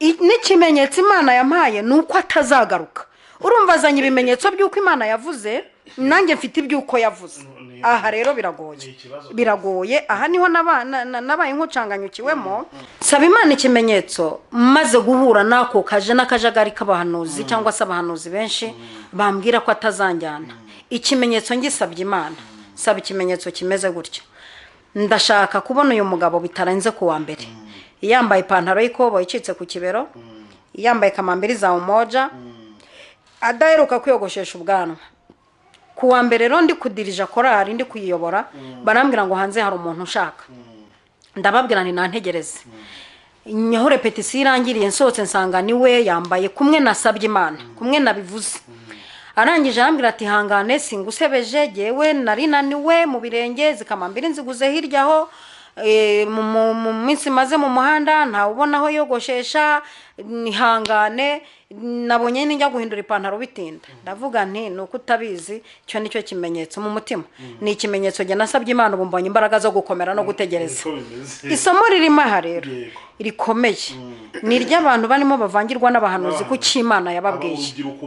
Speaker 2: N'ikimenyetso Imana yampaye ni uko atazagaruka." Urumva azanye ibimenyetso by'uko Imana yavuze, nanjye mfite iby'uko yavuze. Aha rero biragoye, biragoye. Aha niho nabaye nk'ucanganyukiwemo. Saba Imana ikimenyetso maze guhura n'ako kaje n'akajagari k'abahanuzi cyangwa se abahanuzi benshi bambwira ko atazanjyana. Ikimenyetso ngisabye Imana, saba ikimenyetso kimeze gutya: ndashaka kubona uyu mugabo bitarenze ku wa mbere yambaye ipantaro y'ikoboyi icitse ku kibero, yambaye kamambiri za Umoja, adaheruka kwiyogoshesha ubwanwa. Ku wa mbere rero ndi kudirija korari, ndi kuyiyobora, barambwira ngo hanze hari umuntu ushaka. Ndababwira nti nantegereze. Nyaho repetisiyo irangiriye, nsohotse nsanga niwe, yambaye kumwe nasabye Imana, kumwe nabivuze. Arangije arambwira ati: "Hangane singusebeje, jyewe nari naniwe mu birenge, zikamambiri nziguze hirya aho, mu minsi maze mu muhanda ntawe ubona aho yogoshesha, nihangane, nabonye nijya guhindura ipantaro bitinda." Ndavuga nti: "Ni uko utabizi." Icyo nicyo kimenyetso mu mutima, ni ikimenyetso njye nasabye Imana, ubu mbonye imbaraga zo gukomera no gutegereza.
Speaker 3: Niko bimeze.
Speaker 2: Isomo ririmo aha rero rikomeye ni iry'abantu barimo bavangirwa n'abahanuzi ku cy'Imana yababwiye.
Speaker 3: Urubyiruko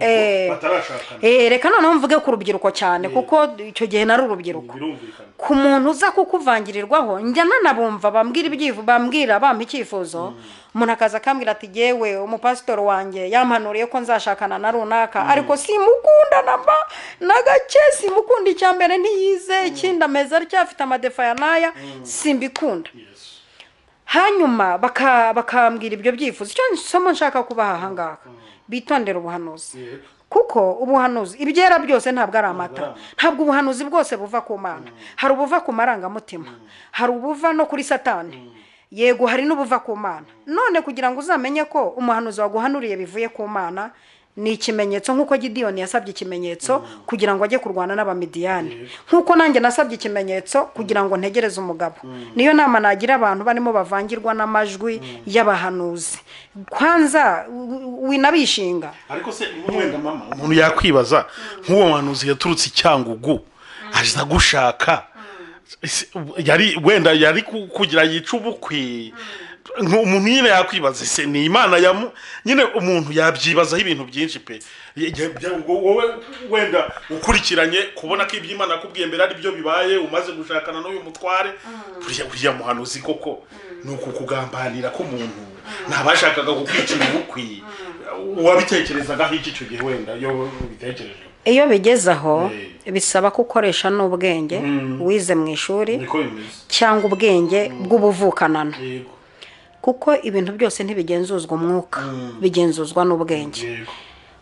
Speaker 3: batarashakana.
Speaker 2: Reka noneho mvuge ku rubyiruko cyane, kuko icyo gihe nari urubyiruko.
Speaker 3: Birumvikana.
Speaker 2: Ku muntu uza kukuvangirirwaho, njya nanabumva bambwira ibyifu, bambwira, bampa icyifuzo. Umuntu akaza akambwira ati: "Jyewe umupasitori wanjye yampanuriye ko nzashakana na runaka, ariko simukunda namba na gake, simukunda. Icya mbere ntiyize, ikindi ameze atya, afite amadefa ya n'aya, simbikunda." Hanyuma bakambwira ibyo byifuzo. Icyo somo nshaka kubaha ahangaha, bitondera ubuhanuzi, kuko ubuhanuzi, ibyera byose ntabwo ari amata. Ntabwo ubuhanuzi bwose buva ku Mana. Hari ubuva ku marangamutima, hari ubuva no kuri Satani, yego, hari n'ubuva ku Mana. None kugira ngo uzamenye ko umuhanuzi waguhanuriye bivuye ku Mana, ni ikimenyetso, nk'uko Gidiyoni yasabye ikimenyetso kugira ngo ajye kurwana n'Abamidiyani, nk'uko nanjye nasabye ikimenyetso kugira ngo ntegereze umugabo. Niyo nama nagira abantu barimo bavangirwa n'amajwi y'abahanuzi. Kwanza winabishinga.
Speaker 3: Ariko se wenda mama, umuntu yakwibaza nk'uwo muhanuzi yaturutse i Cyangugu aza gushaka, yari wenda yari kugira yice ubukwe. Umuntu nyine yakwibaza, ese ni Imana yamu nyine? Umuntu yabyibazaho ibintu byinshi pe. Ubwo wowe wenda ukurikiranye kubona ko ibyo Imana yakubwiye mbere ari byo bibaye, umaze gushakana n'uyu mutware, uriya muhanuzi koko ni ukukugambanira k'umuntu, ntabashakaga kukwicira ubukwe? Wabitekerezagaho iki icyo gihe wenda iyo ubitekereje?
Speaker 2: Iyo bigeze aho, bisaba ko ukoresha n'ubwenge wize mu ishuri
Speaker 3: Niko bimeze.
Speaker 2: cyangwa ubwenge bw'ubuvukanano, kuko ibintu byose ntibigenzuzwa umwuka, bigenzuzwa n'ubwenge.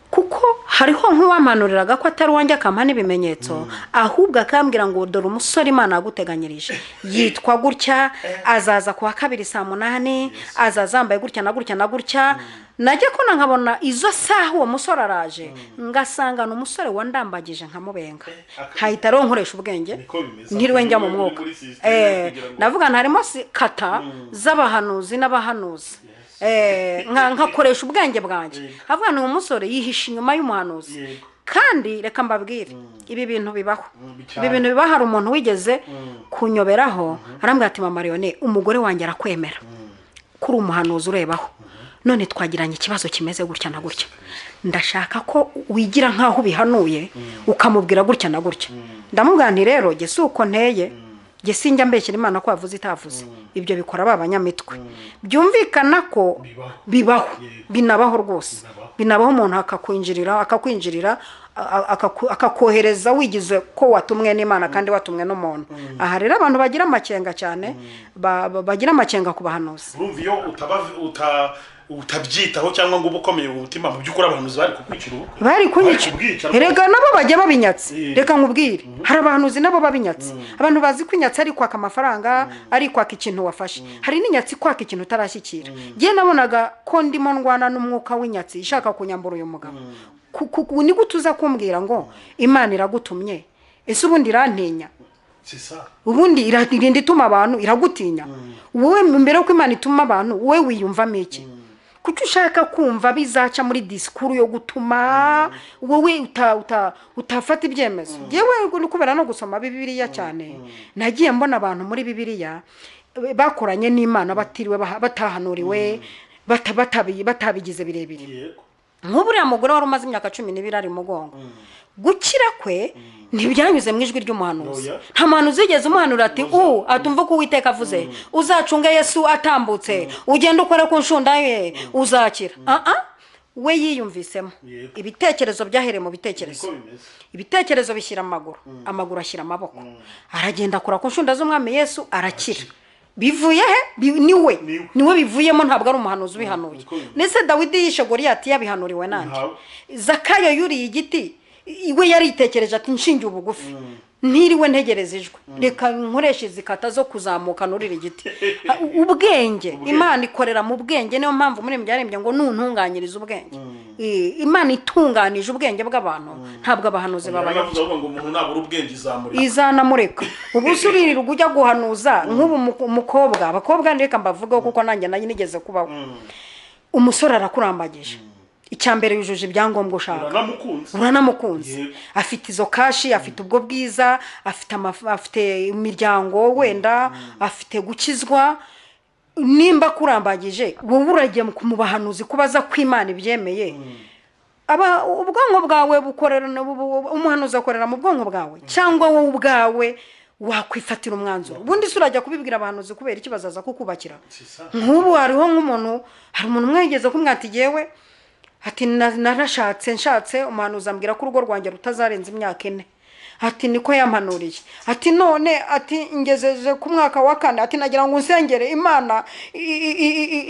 Speaker 2: Kuko hariho nk'uwampanuriraga ko atari uwanjye, akampa n'ibimenyetso, ahubwo akambwira ngo: "Dore umusore Imana yaguteganyirije, yitwa gutya, azaza ku wa kabiri saa 8, azaza yambaye gutya na gutya na gutya." Najya kona nkabona izo saha uwo musore araje, ngasanga ni umusore wandambagije, nkamubenga, nkahita rero nkoresha ubwenge.
Speaker 3: Niko bimeze.
Speaker 2: Ntiriwe njya mu
Speaker 3: Uri
Speaker 2: mwuka.
Speaker 3: muri system kugira ngo-
Speaker 2: Ndavuga nti harimo kata z'abahanuzi n'abahanuzi. Nkakoresha ubwenge bwanjye, avuga ni umusore yihishe inyuma y'umuhanuzi. Kandi reka mbabwire, ibi bintu bibaho.
Speaker 3: Cyane.
Speaker 2: Ibi bintu bibaho. Hari umuntu wigeze kunyoberaho, arambwira ati: "Mama Leone, umugore wanjye arakwemera ko uri umuhanuzi urebaho. None twagiranye ikibazo kimeze gutya na gutya, ndashaka ko wigira nk'aho ubihanuye, ukamubwira gutya na gutya." Ndamubwira nti: "Rero jye si uko nteye." Njye sinjya mbeshyira Imana ko yavuze itavuze. Ibyo bikora ba banyamitwe. Byumvikana ko
Speaker 3: Bibaho.
Speaker 2: bibaho,
Speaker 3: Yego.
Speaker 2: binabaho rwose.
Speaker 3: Binabaho.
Speaker 2: Binabaho, umuntu akakwinjirira akakohereza wigize ko watumwe n'Imana kandi watumwe n'umuntu. Aha rero abantu bagira amakenga cyane, bagira amakenga ku bahanuzi.
Speaker 3: Urumva iyo utaba utabyitaho cyangwa ngo ube ukomeye mu mutima, mu by'ukuri abahanuzi bari kukwicira ubukwe.
Speaker 2: Bari kunyica.
Speaker 3: Kubwica.
Speaker 2: Erega nabo bajya babinyatse.
Speaker 3: Eh.
Speaker 2: Reka nkubwire, hari abahanuzi nabo babinyatse. Abantu bazi ko inyatsi ari kwaka amafaranga, ari kwaka ikintu wafashe. Hari n'inyatsi kwaka ikintu utarashyikira. Njye nabonaga ko ndimo ndwana n'umwuka w'inyatsi ishaka kunyambura uyu mugabo. Ni gute uza kumbwira ngo Imana iragutumye? Ese ubundi irantinya?
Speaker 3: C'est ça.
Speaker 2: Ubundi irinda ituma abantu, iragutinya wowe? Mbere yuko Imana ituma abantu, wowe wiyumvamo iki? Kuki ushaka kumva bizaca muri disikuru yo gutuma wowe utafata ibyemezo? Yewe, ni kubera no gusoma Bibiliya cyane, nagiye mbona abantu muri Bibiliya bakoranye n'Imana batiriwe batahanuriwe, batabigize birebire. Nk'ubu uriya mugore wari umaze imyaka 12 ari mugongo, gukira kwe ntibyanyuze mu ijwi ry'umuhanuzi.
Speaker 3: Oya.
Speaker 2: Nta muhanuzi wigeze umuhanura ati atumva ko Uwiteka avuze, uzacunge Yesu atambutse, ugende ukore ku nshunda ye uzakira. Ah ah, we yiyumvisemo. Ibitekerezo byahereye mu bitekerezo.
Speaker 3: Niko bimeze.
Speaker 2: Ibitekerezo bishyira amaguru, amaguru ashyira amaboko, aragenda akora ku nshunda z'Umwami Yesu, arakira. Bivuye he? Niwe.
Speaker 3: Niwe.
Speaker 2: Niwe bivuyemo, ntabwo ari umuhanuzi ubihanuye.
Speaker 3: Niko bimeze.
Speaker 2: Ndetse Dawidi yishe Goriyati yabihanuriwe nande?
Speaker 3: Ntawe.
Speaker 2: Zakayo yuriye igiti, we yaritekereje ati: "Nshingiye ubugufi, ntiriwe ntegereza ijwi, reka nkoreshe izi kata zo kuzamuka nurira igiti." Ubwenge, Imana ikorera mu bwenge. Niyo mpamvu muri byarembye ngo nuntunganyirize ubwenge. Imana itunganije ubwenge bw'abantu, ntabwo abahanuzi babayobya.
Speaker 3: Yaravuze ahubwo ngo umuntu nabura ubwenge izamurika.
Speaker 2: Izanamureka. Ubu se uririrwa ujya guhanuza? Nk'ubu umukobwa, abakobwa reka mbavugeho kuko nanjye nayo nigeze kubaho. Umusore arakurambagije, icya mbere yujuje ibyangombwa ushaka.
Speaker 3: Uranamukunze.
Speaker 2: Uranamukunze. Afite izo cash, afite ubwo bwiza, afite imiryango, wenda afite gukizwa. Nimba akurambagije, wowe uragiye mu bahanuzi kubaza ko Imana ibyemeye. Aba ubwonko bwawe bukorera, umuhanuzi akorera mu bwonko bwawe, cyangwa wowe ubwawe wakwifatira umwanzuro? Ubundi se urajya kubibwira abahanuzi kubera iki? Bazaza kukubakira?
Speaker 3: C'est ça.
Speaker 2: Nk'ubu hariho nk'umuntu, hari umuntu umwe yigeze kumwe ati: "Jyewe," ati, "narashatse, nshatse umuhanuzi ambwira ko urugo rwanjye rutazarenza imyaka 4," ati, "niko yampanuriye," ati, "none," ati, "ngejeje ku mwaka wa kane," ati, "nagira ngo unsengere Imana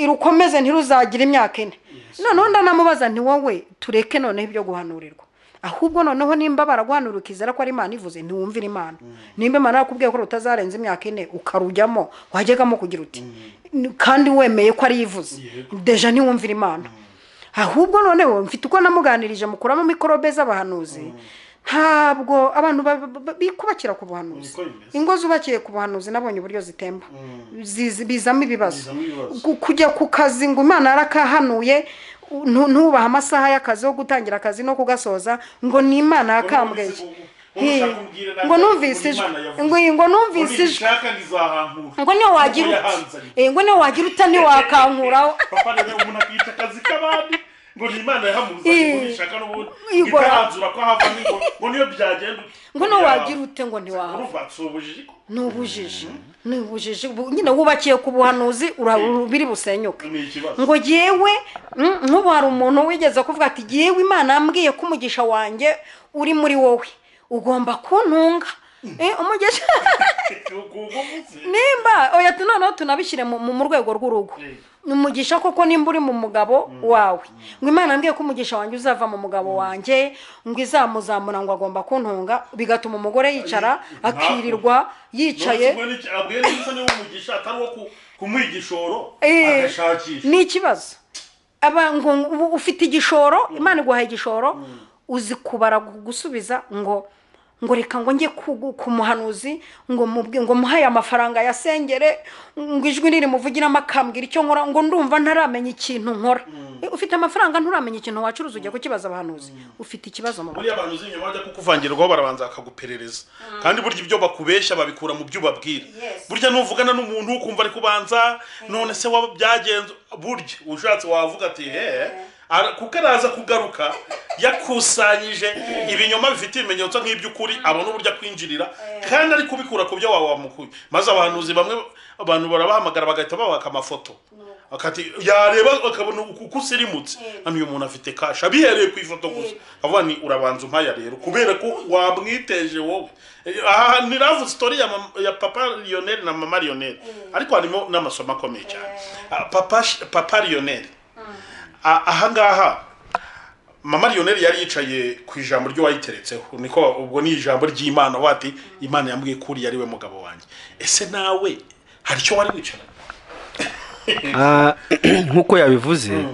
Speaker 2: irukomeze ntiruzagire imyaka 4." Noneho ndanamubaza nti: "Wowe tureke noneho ibyo guhanurirwa, ahubwo noneho nimba baraguhanura ukizera ko ari Imana ivuze, ntiwumvire Imana? Nimba Imana yakubwiye ko rutazarenza imyaka 4, ukarujyamo, wajyagamo kugira uti kandi wemeye ko ari ivuze? Déjà ntiwumvire Imana." Ahubwo noneho mfite uko namuganirije, mukuramo mikorobe z'abahanuzi. Ntabwo abantu bikubakira ku buhanuzi.
Speaker 3: Niko bimeze.
Speaker 2: Ingo zubakiye ku buhanuzi nabonye uburyo zitemba. Bizamo ibibazo.
Speaker 3: Bizamo ibibazo.
Speaker 2: Kujya ku kazi ngo Imana yarakahanuye, ntubahe amasaha y'akazi yo gutangira akazi no kugasoza, ngo ni Imana yakambwiye. Ngo numvise ijwi, ngo numvise ijwi, ngo niyo wagira uti, ngo niyo wagira uta ntiwakankuraho.
Speaker 3: Papa rero, umuntu akica akazi k'abandi ngo ni Imana yahamuzanye, ngo nishaka n'ubundi
Speaker 2: Igora.
Speaker 3: itaranzura ko hava, ngo niyo byagenda ute.
Speaker 2: Ngo niyo wagira ute ngo ntiwahava.
Speaker 3: Urumva si ubujiji ko?
Speaker 2: Ni ubujiji, ni ubujiji. Nyine wubakiye ku buhanuzi, biri busenyuke.
Speaker 3: Ni ikibazo.
Speaker 2: Ngo jyewe, nk'ubu hari umuntu wigeze kuvuga ati: "Jyewe Imana yambwiye ko umugisha wanjye uri muri wowe, ugomba kuntunga." Umugisha nimba oya, noneho tunabishyire mu rwego rw'urugo. Ni umugisha koko nimba uri mu mugabo wawe, ngo Imana yambwiye ko umugisha wanjye uzava mu mugabo wanjye, ngo izamuzamura, ngo agomba kuntunga, bigatuma umugore yicara akirirwa yicaye.
Speaker 3: Abwiye neza, niba umugisha atari uwo kumuha igishoro agashakisha.
Speaker 2: Ni ikibazo. Aba ngo ubu ufite igishoro, Imana iguhaye igishoro, uzi kubara gusubiza ngo reka ngo njye ku muhanuzi, ngo mubwe ngo muhaye amafaranga yasengere, ngo ijwi nirimuvugiramo akambwira icyo nkora, ngo ndumva ntaramenya ikintu nkora. Ufite amafaranga, nturamenya ikintu wacuruza, ujya kukibaza abahanuzi? Ufite ikibazo mu
Speaker 3: Buriya abantu uzi inyuma bajya kukuvangirwaho, barabanza bakaguperereza, kandi burya ibyo bakubeshya babikura mu byo ubabwira. Burya nuvugana n'umuntu ukumva ari kubanza none se waba byagenze, burya ushatse wavuga ati he. Kuko araza kugaruka yakusanyije ibinyoma bifite ibimenyetso nk'iby'ukuri, abona uburyo akwinjirira kandi ari kubikura ku byo wawe wamukuye. Maze abahanuzi bamwe, abantu barabahamagara bagahita babaka amafoto, akati yareba akabona uko usirimutse, hano uyu muntu afite cash, abihereye ku ifoto gusa, akavuga ni urabanza umpaya rero kubera ko wamwiteje wowe. Aha ni love story ya papa Lionel na mama Lionel, ariko harimo n'amasomo akomeye cyane. Papa Lionel, ahangaha mama Lionel yari yicaye ku ijambo ry'uwayiteretseho, niko ubwo ni ijambo ry'Imana, wati Imana yambwiye ko uriya ari we mugabo wanjye. Ese nawe hari icyo wari wicaranye?
Speaker 1: Nk'uko yabivuze,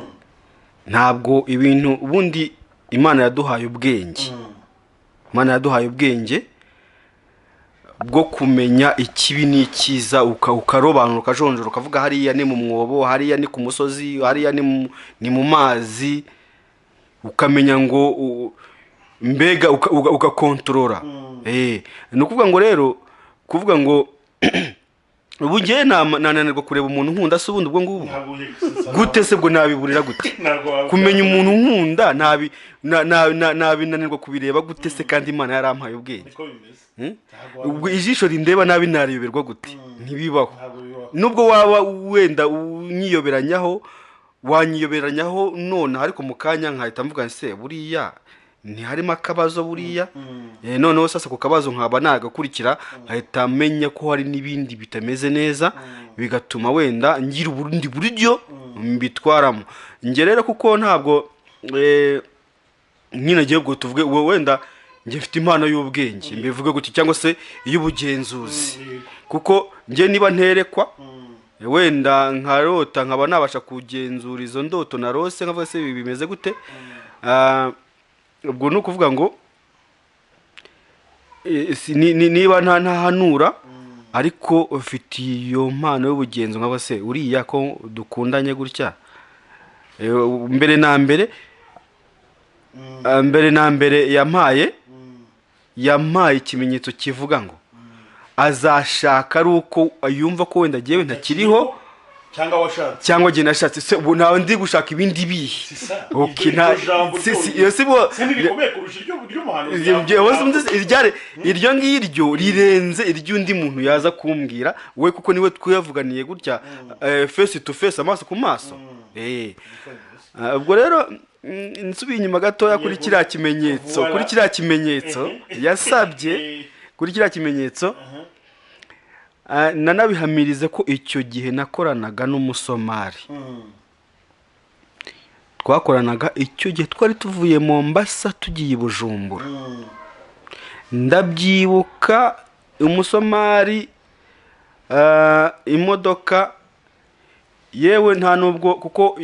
Speaker 1: ntabwo ibintu ubundi Imana yaduhaye ubwenge, Imana yaduhaye ubwenge bwo kumenya ikibi n'icyiza, ukarobanura, ukajonjora, ukavuga hariya ni mu mwobo, hariya ni ku musozi, hariya ni mu mazi, ukamenya ngo mbega ugakontorora. Ni ukuvuga ngo rero, kuvuga ngo ubu ngewe nananirwa kureba umuntu nkunda se ubundi ubwo ngubwo gute se? Bwo nabiburira gute? Kumenya umuntu nkunda nabinanirwa kubireba gute se, kandi Imana yarampaye ubwenge?
Speaker 3: Niko bimeze.
Speaker 1: Ubwo ijisho rindeba nabi nariyoberwa gute? Ntibibaho.
Speaker 3: Ntabwo bibaho.
Speaker 1: Nubwo waba wenda unyiyoberanyaho, wanyiyoberanyaho none, ariko mu kanya nkahita mvuga se buriya ntiharimo akabazo buriya. Noneho sasa ku kabazo nkaba nagakurikira, nkahita menya ko hari n'ibindi bitameze neza, bigatuma wenda ngira ubundi buryo mbitwaramo. Njye rero kuko ntabwo nyine ngiye ubwo tuvuge wenda njye mfite impano y'ubwenge, mbivuge gutya, cyangwa se iy'ubugenzuzi, kuko njye niba nterekwa wenda nkarota, nkaba nabasha kugenzura izo ndoto narose, nkavuga se ibi bimeze gute? Ubwo ni ukuvuga ngo niba ntahanura, ariko ufite iyo mpano y'ubugenzo, nkavuga se uriya ko dukundanye gutya. Mbere na mbere yampaye ikimenyetso kivuga ngo azashaka ari uko yumva ko wenda jyewe ntakiriho
Speaker 3: cyangwa washatse.
Speaker 1: Cyangwa jye nashatse. Se ubu ntawe ndi gushaka ibindi bihe?
Speaker 3: Si ça.
Speaker 1: Okay,
Speaker 3: Iryo jambo
Speaker 1: si
Speaker 3: ryonyine.
Speaker 1: iyo si bo
Speaker 3: Se ntirikomeye kurusha iryo ry'umuhanuzi?
Speaker 1: Iryo ngiryo rirenze iry'undi muntu yaza kumbwira we, kuko niwe twiyavuganiye gutya, face to face, amaso ku maso. Ubwo rero nsubiye inyuma gatoya kuri kiriya kimenyetso, kuri kiriya kimenyetso yasabye, kuri kiriya kimenyetso, nanabihamirize ko icyo gihe nakoranaga n'Umusomali. Twakoranaga icyo gihe twari tuvuye Mombasa tugiye i Bujumbura. Ndabyibuka, Umusomali, imodoka yewe nta nubwo kuko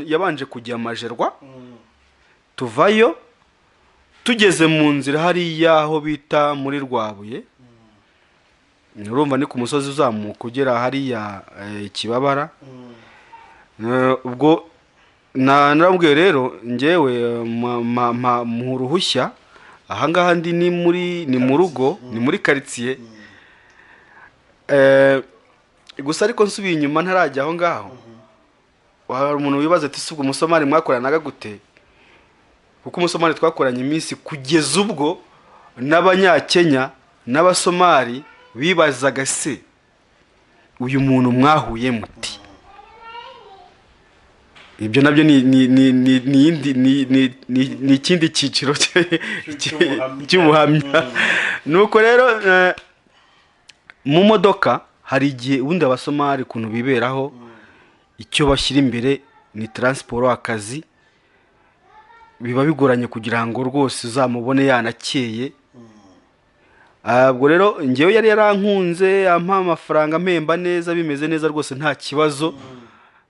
Speaker 1: yabanje kujya Majerwa, tuvayo tugeze mu nzira hariya aho bita muri Rwabuye, urumva ni ku musozi uzamuka ugera hariya Kibabara. Ubwo narabwiye rero njyewe muha uruhushya, ahangaha ndi ni mu rugo, ni muri karitsiye. Gusa ariko nsubiye inyuma ntarajya aho ngaho, hari umuntu wibaza ati: "Si ubwo Umusomali mwakoranaga gute?" Kuko Umusomali twakoranye iminsi kugeza ubwo n'Abanyakenya n'Abasomali bibazaga: "Se uyu muntu mwahuye muti?" Ibyo nabyo ni ikindi cyiciro
Speaker 3: Cy'ubuhamya.
Speaker 1: cy'ubuhamya. Nuko rero mu modoka hari igihe ubundi Abasomali ukuntu biberaho, icyo bashyira imbere ni transport, akazi. Biba bigoranye kugira ngo rwose uzamubone yanakeye. Ubwo rero njyewe yari yarankunze, ampa amafaranga, ampemba neza, bimeze neza rwose, nta kibazo.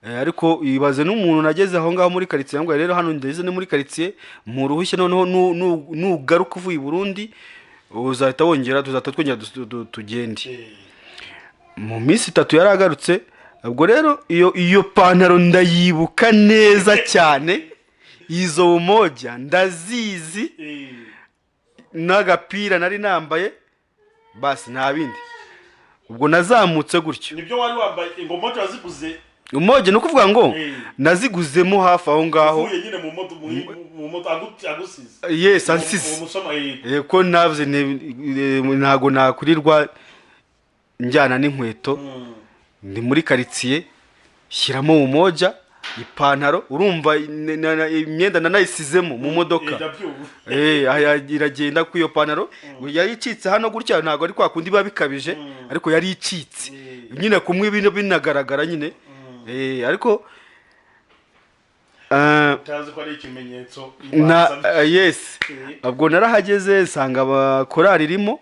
Speaker 1: Ariko ibaze n'umuntu nageze aho ngaho muri karitsiye ngo rero hano ndeze ni muri karitsiye mu ruhushya, noneho nugaruka uvuye i Burundi uzahita wongera, tuzahita twongera tugende. Mu minsi 3 yari agarutse. Ubwo rero iyo pantaro ndayibuka neza cyane, izo umoja ndazizi, n'agapira nari nambaye, basi nta bindi. Ubwo nazamutse gutyo.
Speaker 3: Nibyo wari wambaye, ingoma waziguze?
Speaker 1: Umoja ni ukuvuga ngo
Speaker 3: Eh.
Speaker 1: naziguzemo hafi aho ngaho.
Speaker 3: Uvuye nyine mu moto mu moto agusize.
Speaker 1: Yes, ansize.
Speaker 3: Uwo musoma.
Speaker 1: Ko navuze ntago nakurirwa njyana n'inkweto, ndi muri karitsiye, shyiramo umoja, ipantaro, urumva imyenda nanayisizemo mu modoka.
Speaker 3: Ndabyumva.
Speaker 1: Aya iragenda ku iyo pantaro yari icitse hano gutya, ntabwo ari kwa kundi biba bikabije, ariko yari icitse nyine kumwe bino binagaragara nyine. Ariko
Speaker 3: Utazi ko ari ikimenyetso
Speaker 1: na
Speaker 3: ibanza.
Speaker 1: Yes. Ubwo narahageze nsanga abakorari irimo,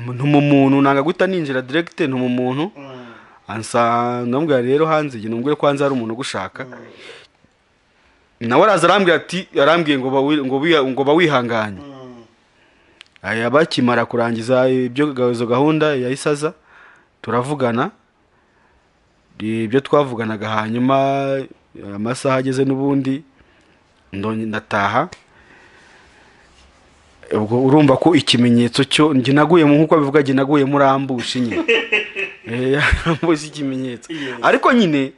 Speaker 1: ntuma umuntu, nanga guhita ninjira direct, ntuma umuntu ansa, ndamubwira rero hanze igihe numubwire ko hanze hari umuntu ugushaka. Nawe araza arambwira ati arambwiye ngo ngo bawihanganye. Aya bakimara kurangiza ibyo, izo gahunda yahise aza, turavugana ibyo twavuganaga, hanyuma amasaha ageze n'ubundi ndataha. Ubwo urumva ko ikimenyetso cyo njye naguyemo, nk'uko abivuga, njye naguye muri ambush nyine. Ambush ikimenyetso. Ariko nyine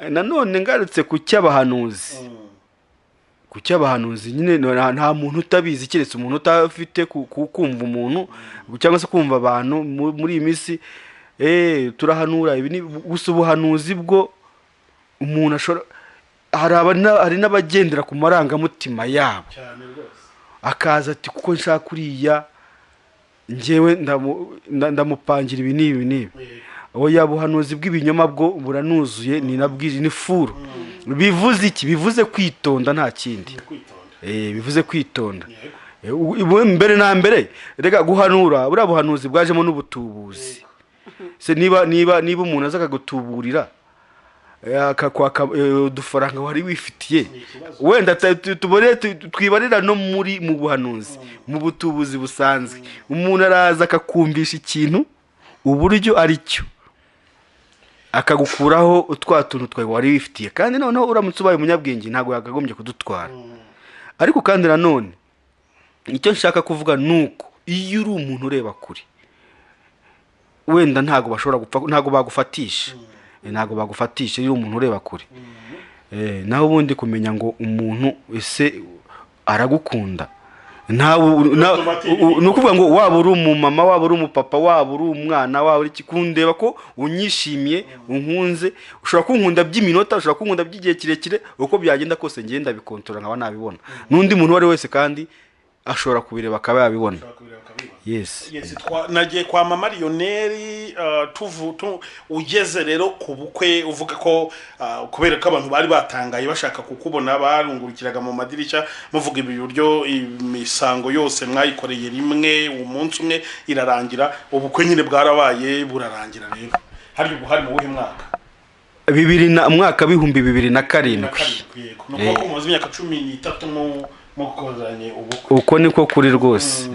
Speaker 1: nanone ngarutse ku cy'abahanuzi, ku cy'abahanuzi nyine, nta muntu utabizi keretse umuntu utafite kumva umuntu cyangwa se kumva abantu muri iyi minsi. Turahanura ibi ni gusa ubuhanuzi bwo umuntu ashobora, hari n'abagendera ku marangamutima yabo.
Speaker 3: Cyane rwose.
Speaker 1: Akaza ati kuko nshaka uriya, njyewe ndamupangira ibi n'ibi n'ibi. Oya, buhanuzi bw'ibinyoma bwo buranuzuye, ni nabwije ni furu. Bivuze iki? Bivuze kwitonda, nta kindi.
Speaker 3: Ni kwitonda.
Speaker 1: Bivuze kwitonda. Mbere na mbere reka guhanura, buriya buhanuzi bwajemo n'ubutubuzi. Se niba umuntu aza akagutuburira, akakwaka udufaranga wari wifitiye, wenda tubone twibarira no muri mu buhanuzi, mu butubuzi busanzwe, umuntu araza akakumvisha ikintu uburyo ari cyo, akagukuraho utwa tuntu twawe wari wifitiye, kandi noneho uramutse ubaye umunyabwenge ntabwo yakagombye kudutwara. Ariko kandi nanone icyo nshaka kuvuga ni uko iyo uri umuntu ureba kure, wenda ntabwo bashobora gupfa, ntabwo bagufatisha. Ntabwo bagufatisha iyo uri umuntu ureba kure. Naho ubundi kumenya ngo umuntu ese aragukunda, ni ukuvuga ngo waba uri umumama, waba uri umupapa, waba uri umwana, waba uri iki, kundeba ko unyishimiye, unkunze, ushobora kunkunda by'iminota, ushobora kunkunda by'igihe kirekire, uko byagenda kose ngenda bikontorora nkaba nabibona. N'undi muntu uwo ari we wese kandi ashobora kubireba akaba yabibona.
Speaker 3: Ushobora kubireba ukabibona.
Speaker 1: Yes.
Speaker 3: Yes, nagiye kwa mama Lionel, ugeze rero ku bukwe uvuga ko kubera ko abantu bari batangaye bashaka kukubona, barungurukiraga mu madirishya, muvuga ibi buryo imisango yose mwayikoreye rimwe umunsi umwe irarangira, ubukwe nyine bwarabaye burarangira. Rero hari ubu hari mu wuhe mwaka?
Speaker 1: Bibiri na umwaka w'2007.
Speaker 3: 7, yego. Ni ukuvuga ko mumaze imyaka 13 mukoranye ubukwe.
Speaker 1: Uko niko kuri rwose.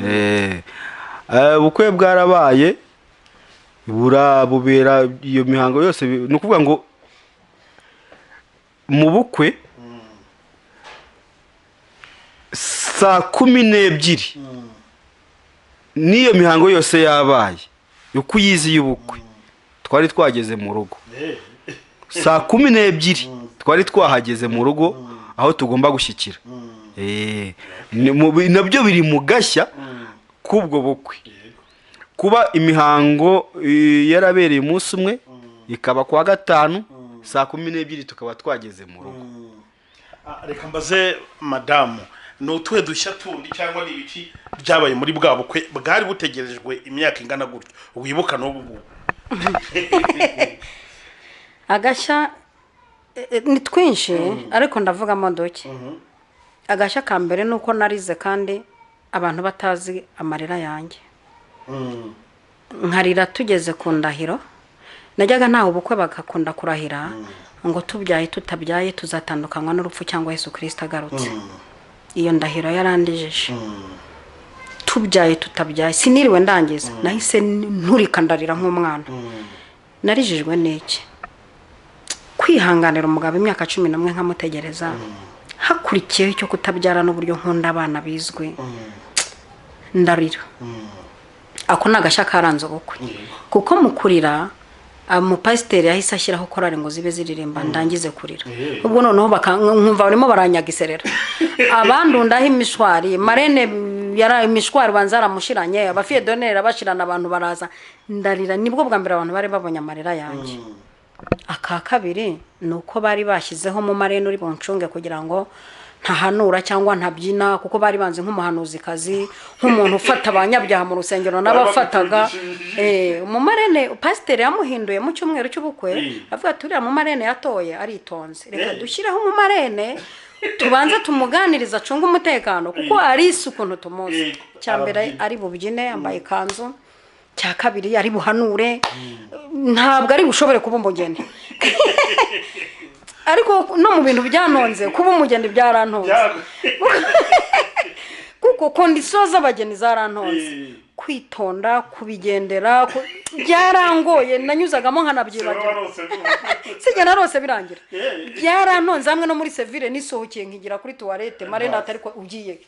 Speaker 1: Ubukwe bwarabaye, bubera iyo mihango yose, ni ukuvuga ngo mu bukwe saa 12 n'iyo mihango yose yabaye, uko uyizi y'ubukwe, twari twageze mu rugo. Saa 12 twari twahageze mu rugo aho tugomba gushyikira. Nabyo biri mu gashya k'ubwo bukwe, kuba imihango yarabereye umunsi umwe, ikaba kuwa gatanu saa 12 tukaba twageze mu rugo.
Speaker 3: Reka mbaze madamu, ni utuhe dushya tundi cyangwa ni ibiki byabaye muri bwa bukwe bwari butegerejwe imyaka ingana gutyo wibuka n'ubu ngubu?
Speaker 2: Agashya ni twinshi, ariko ndavugamo duke. Agashya ka mbere ni uko narize kandi abantu batazi amarira yanjye, nkarira tugeze ku ndahiro. Najyaga ntawe ubukwe bagakunda kurahira ngo tubyaye tutabyaye tuzatandukanywa n'urupfu cyangwa Yesu Kirisita agarutse. Iyo ndahiro yarandijije. Tubyaye tutabyaye, siniriwe ndangiza, nahise nturika ndarira nk'umwana. Narijijwe n'iki? Kwihanganira umugabo imyaka 11 nkamutegereza, hakurikiyeho icyo kutabyara n'uburyo nkunda abana bizwi, ndarira. Ako ni agashya karanze ubukwe, kuko mu kurira umupasiteri yahise ashyiraho korari ngo zibe ziririmba ndangize kurira. Ubwo noneho nkumva barimo baranyagiserera, abandundaho imishwari, marene yara imishwari banza yaramushiranye, abafiye d'honneur bashirana, abantu baraza ndarira. Nibwo bwa mbere abantu bari babonye amarira yanjye. Aka kabiri ni uko bari bashyizeho mu marene uri buncunge kugira ngo ntahanura cyangwa ntabyina, kuko bari banzi nk'umuhanuzikazi, nk'umuntu ufata abanyabyaha mu rusengero n'abafataga. Umumarene pasiteri yamuhinduye mu cyumweru cy'ubukwe, avuga ati: "Uriya mumarene yatoye aritonze, reka dushyireho umumarene tubanze tumuganirize, acunge umutekano," kuko arisi ukuntu tumuzi. Cya mbere,
Speaker 3: Arabyina.
Speaker 2: ari bubyine yambaye ikanzu. Cya kabiri, ari buhanure, ntabwo ari bushobore kuba umugeni. Ariko no mu bintu byanonze, kuba umugeni byarantonze, kuko conditions z'abageni zarantonze. Kwitonda, kubigendera, byarangoye, nanyuzagamo nkanabyibagirwa, sijya narose birangira. Byarantonze hamwe no muri civil, nisohokeye nkigira kuri toilette, marene atari ko ugiye,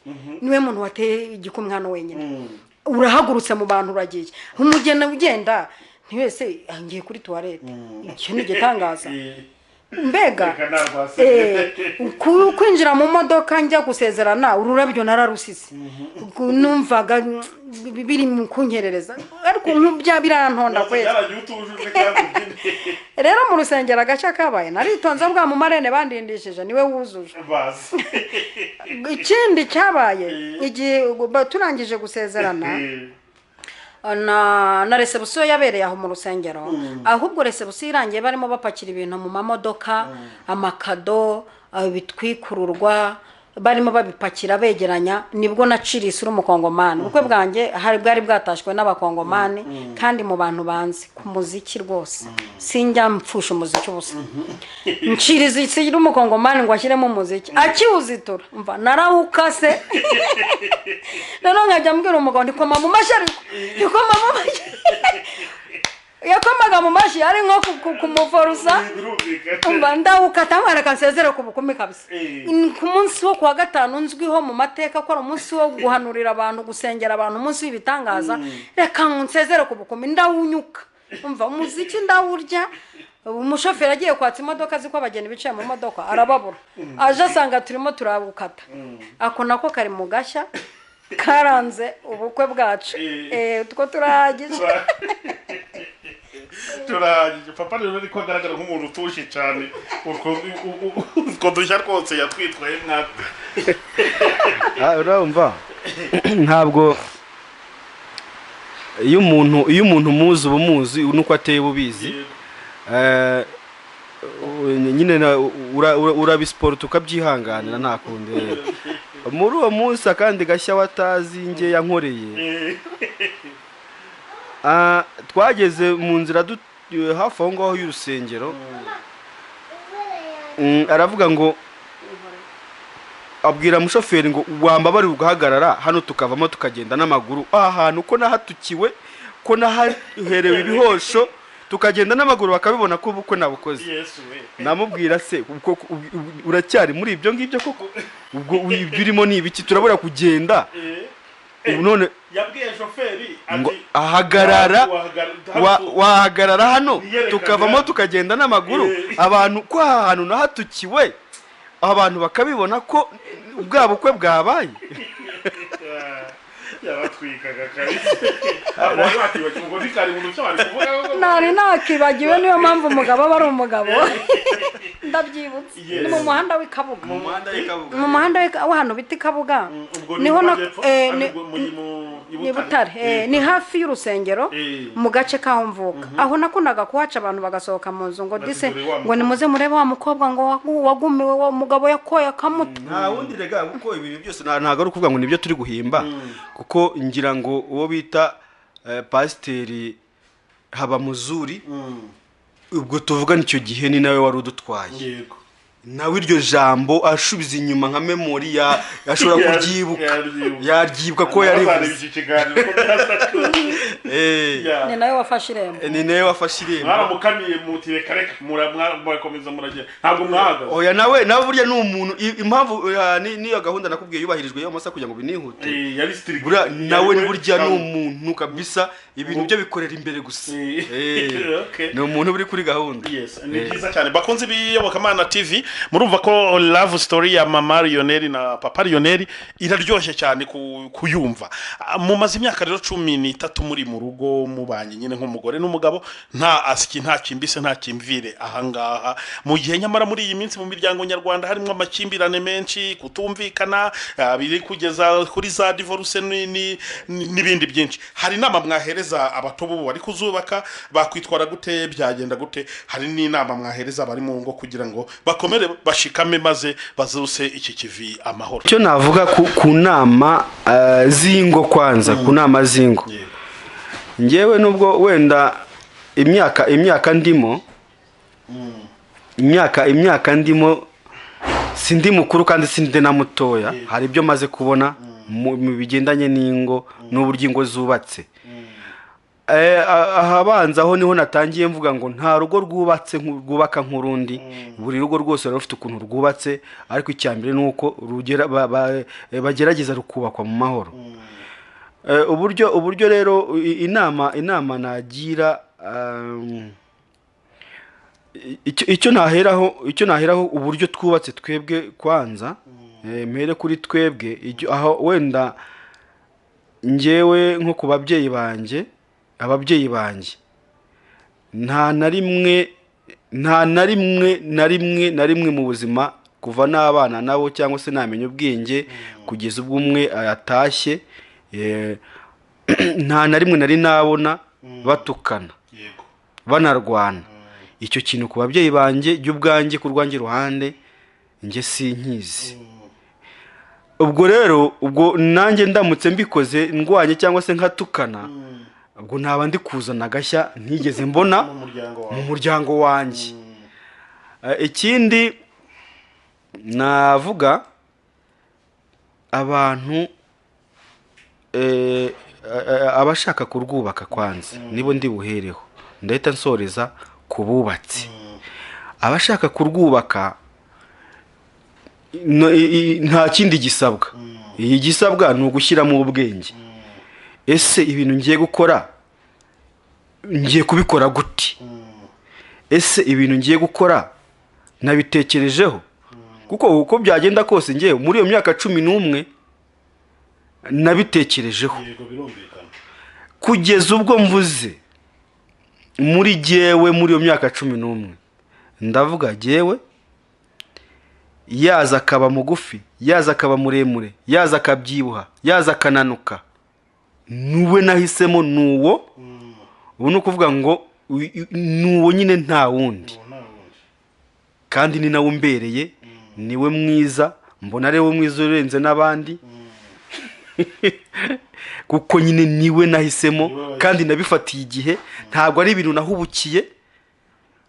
Speaker 2: niwe muntu wateye igikumwe hano wenyine, urahagurutse mu bantu uragiye, umugeni ugenda ntiwese ngiye kuri toilette, icyo ni igitangaza mbega.
Speaker 3: Reka ntarwase.
Speaker 2: Kwinjira mu modoka njya gusezerana, ururabyo nararusize. Numvaga biri mu kunyerereza, ariko nk'ubya birantonda kwezi.
Speaker 3: Byaragiye utujuje kandi ubyine.
Speaker 2: Rero mu rusengero agace kabaye, naritonze, bwa mu marene bandindishije niwe wuzuje.
Speaker 3: Bazi.
Speaker 2: Ikindi cyabaye, igihe turangije gusezerana na réception yabereye aho mu rusengero, ahubwo réception irangiye barimo bapakira ibintu mu mamodoka, amakado, ibitwikururwa, barimo babipakira begeranya, nibwo naciriye isura umukongomani. Ubukwe bwanjye hari bwari bwatashywe n'abakongomani, kandi mu bantu banzi ku muziki rwose, sinjya mpfusha umuziki ubusa. Nciriza isura umukongomani ngo ashyiremo umuziki, akiwuzitura mva narawukase. Noneho nkajya mbwira umugabo ndikoma mu mashyi, ariko ndikoma mu mashyi, yakomaga mu mashyi ari nko kumuforosa.
Speaker 3: Birumvikana.
Speaker 2: Umva, ndawukata mwereka nsezere ku bukumi kabisa. Ku munsi wo kuwa gatanu, nzwiho mu mateka ko ari umunsi wo guhanurira abantu, gusengera abantu, umunsi w'ibitangaza, reka nsezere ku bukumi. Ndawunyuka, umva, umuziki ndawurya. Umushoferi agiye kwatsa imodoka azi ko abageni bicaye mu modoka, arababura, aje asanga turimo turawukata. Ako nako kari mu gashya karanze ubukwe bwacu. Two turahagije.
Speaker 3: Turangije papa rero, ariko agaragara nk'umuntu utuje cyane. Utwo dushya rwose yatwitwaye mwaka.
Speaker 1: Urumva, ntabwo iyo umuntu umuzi uba umuzi nuko ateye, uba ubizi. Nyine urabisiporo tukabyihanganira, nta kundi. Muri uwo munsi akandi gashya watazi nge yankoreye, twageze mu nzira hafi aho ngaho y'urusengero, aravuga ngo, abwira umushoferi ngo: "Wambabarira ugahagarara hano tukavamo tukagenda n'amaguru, aha hantu ko nahatukiwe, ko nahaherewe ibihosho, tukagenda n'amaguru bakabibona ko ubukwe nabukoze."
Speaker 3: Yesu we!
Speaker 1: Namubwira: "Se ubwo uracyari muri ibyo ngibyo koko? Ubwo ibyo urimo ni ibiki? Turabura kugenda ubu none."
Speaker 3: Yabwiye shoferi
Speaker 1: ngo
Speaker 3: ati
Speaker 1: ahagarara wahagarara hano
Speaker 3: Niyerekana.
Speaker 1: tukavamo tukagenda n'amaguru, abantu ko aha hantu nahatukiwe, abantu bakabibona ko bwa bukwe bwabaye."
Speaker 3: Yabatwikaga kabisa. Abo bari bakibagiwe, ubwo ntikari mu dushya bari kuvuga.
Speaker 2: Nari nakibagiwe, niyo mpamvu umugabo aba ari umugabo. Ndabyibutse. Ni mu muhanda w'i Kabuga.
Speaker 1: Mu muhanda w'i Kabuga.
Speaker 2: Mu muhanda w'ahantu bita i Kabuga.
Speaker 3: Ubwo ni
Speaker 2: Niho
Speaker 3: mu
Speaker 2: na
Speaker 3: majyepfo,
Speaker 2: ni Butare, ni hafi y'urusengero, mu gace k'aho mvuka. Aho nakundaga kuhaca, abantu bagasohoka mu nzu ngo
Speaker 3: Bati,
Speaker 2: dise
Speaker 3: "Dore wa
Speaker 2: ngo nimuze murebe wa mukobwa ngo wagumiwe, wa mugabo yakoye akamuta."
Speaker 1: Nta wundi rega, kuko ibintu byose ntabwo ari ukuvuga ngo nibyo turi guhimba, kuko ngira ngo uwo bita pasiteri Habamuzuri, ubwo tuvuga icyo gihe, ni nawe wari udutwaye. Nawe iryo jambo ashubiza inyuma nka memory ya ashobora kuryibuka.
Speaker 3: Yaryibuka.
Speaker 1: Yaryibuka ko
Speaker 3: Bazareba
Speaker 1: yarivuze.
Speaker 3: iki kiganiro ko byasakuje.
Speaker 2: Ni nawe wafashe irembo.
Speaker 1: Ni nawe wafashe irembo.
Speaker 3: Mwaramukamiye muti reka reka, murakomeza muragenda, ntabwo mwahagaze.
Speaker 1: Oya, nawe burya ni umuntu impamvu niyo gahunda nakubwiye yubahirijwe yo masaha kugira ngo binihute.
Speaker 3: Yari strict.
Speaker 1: Buriya nawe
Speaker 3: Yari
Speaker 1: burya ni
Speaker 3: we-
Speaker 1: umuntu kabisa, ibintu bye bikorera imbere gusa.
Speaker 3: Okay.
Speaker 1: Ni umuntu uri kuri gahunda.
Speaker 3: Yes, ni byiza cyane. Bakunze b'iyobokamana TV, murumva ko love story ya mama Lionel na papa Lionel iraryoshye cyane kuyumva. Mumaze imyaka rero 13 muri mu rugo, mubanye nyine nk'umugore n'umugabo, nta asiki, nta kimbise, nta kimvire ahangaha, mu gihe nyamara muri iyi minsi mu miryango nyarwanda harimo amakimbirane menshi, kutumvikana, biri kugeza kuri za divorce n'ibindi byinshi. Hari inama mwahereza abato b'ubu bari kuzubaka? Bakwitwara gute? Byagenda gute? Hari n'inama mwahereza abari mu ngo kugira ngo bakomere, bashikame, maze bazuse iki kivi amahoro?
Speaker 1: Icyo navuga ku nama z'ingo kwanza, ku nama z'ingo, ngewe nubwo wenda imyaka ndimo sindi mukuru kandi sindi na mutoya, hari ibyo maze kubona mu bigendanye n'ingo n'uburyo ingo zubatse. Ahabanza aho niho natangiye mvuga ngo nta rugo rwubatse rwubaka nk'urundi. Buri rugo rwose ruba rufite ukuntu rwubatse, ariko icya mbere ni uko rugera bagerageza rukubakwa mu mahoro. Uburyo rero inama nagira, icyo naheraho uburyo twubatse twebwe kwanza, mpere kuri twebwe, aho wenda njyewe nko ku babyeyi banjye, ababyeyi banjye nta na rimwe, nta na rimwe na rimwe na rimwe mu buzima, kuva n'abana nabo cyangwa se namenya ubwenge kugeza ubwo umwe atashye, nta na rimwe nari nabona batukana, banarwana. Icyo kintu ku babyeyi banjye, jya ubwanjye ku rwanjye ruhande njye sinkizi. Ubwo rero ubwo nanjye ndamutse mbikoze, ndwanye cyangwa se nkatukana, ubwo naba ndi kuzana agashya ntigeze mbona
Speaker 3: mu muryango
Speaker 1: mu
Speaker 3: wawe.
Speaker 1: muryango wanjye. Ikindi navuga, abantu abashaka kurwubaka kwanza nibo ndi buhereho, ndahita nsoreza ku bubatsi. Abashaka kurwubaka, nta kindi gisabwa. Igisabwa ni ugushyiramo ubwenge. Ese ibintu ngiye gukora, ngiye kubikora gute? Ese ibintu ngiye gukora nabitekerejeho? Kuko uko byagenda kose, ngewe muri iyo myaka 11 nabitekerejeho.
Speaker 3: Yego, birumvikana.
Speaker 1: Kugeza ubwo mvuze muri jyewe, muri iyo myaka 11, ndavuga jyewe, yaza akaba mugufi, yaza akaba muremure, yaza akabyibuha, yaza akananuka, nuwe nahisemo, nuwo. Ubu ni ukuvuga ngo nuwo nyine, nta wundi.
Speaker 3: Uwo nta wundi.
Speaker 1: Kandi ni nawe umbereye, niwe mwiza mbona, ari we mwiza urenze n'abandi, kuko nyine niwe nahisemo.
Speaker 3: Niwe wahisemo.
Speaker 1: Kandi nabifatiye igihe, ntabwo ari ibintu nahubukiye,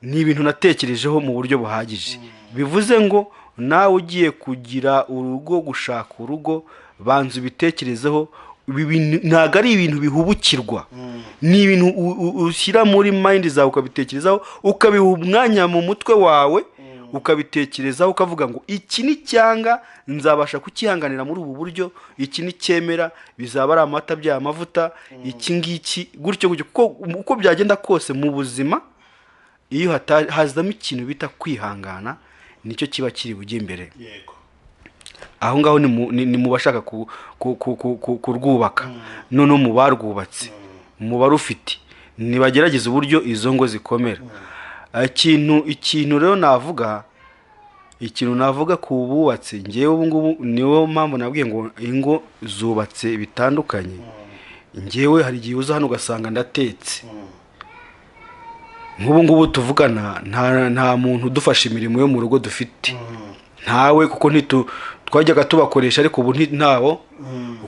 Speaker 1: ni ibintu natekerejeho mu buryo buhagije. Bivuze ngo nawe ugiye kugira urugo, gushaka urugo, banza ubitekerezeho. Ibi bintu ntabwo ari ibintu bihubukirwa, ni ibintu ushyira muri mind zawe, ukabitekerezaho, ukabiha umwanya mu mutwe wawe, ukabitekerezaho, ukavuga ngo iki ni cyanga nzabasha kukihanganira muri ubu buryo, iki ni cyemera bizaba ari amata bya amavuta, iki ngiki gutyo gutyo. Kuko uko byagenda kose mu buzima, iyo hazamo ikintu bita kwihangana, nicyo kiba kiri bujye imbere. Aho ngaho ni mu bashaka kurwubaka. Noneho mu barwubatse, mu barufite, ntibagerageza uburyo izo ngo zikomera. Ikintu rero navuga, ikintu navuga ku bubatse, ngewe ubu ngubu niyo mpamvu nabwiye ngo ingo zubatse bitandukanye. Ngewe hari igihe uza hano ugasanga ndatetse. Nk'ubu ngubu tuvugana, nta muntu udufasha imirimo yo mu rugo dufite, ntawe, kuko twajyaga tubakoresha, ariko ubu ntabo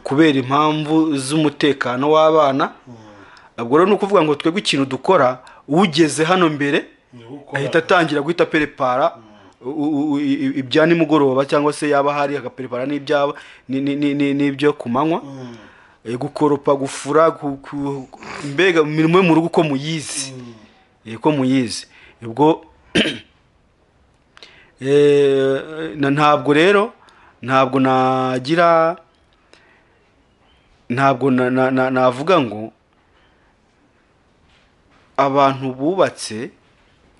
Speaker 1: kubera impamvu z'umutekano w'abana. Ubwo rero ni ukuvuga ngo twebwe ikintu dukora, ugeze hano mbere
Speaker 3: Niwe ukora.
Speaker 1: ahita atangira guhita prepara. ibya nimugoroba, cyangwa se yaba hari agaprepara n'ibyaba n'ibyo ku manywa. Gukoropa, gufura, mbega imirimo yo mu rugo uko muyizi. Uko muyizi ubwo. Ntabwo rero, ntabwo nagira, ntabwo navuga ngo abantu bubatse,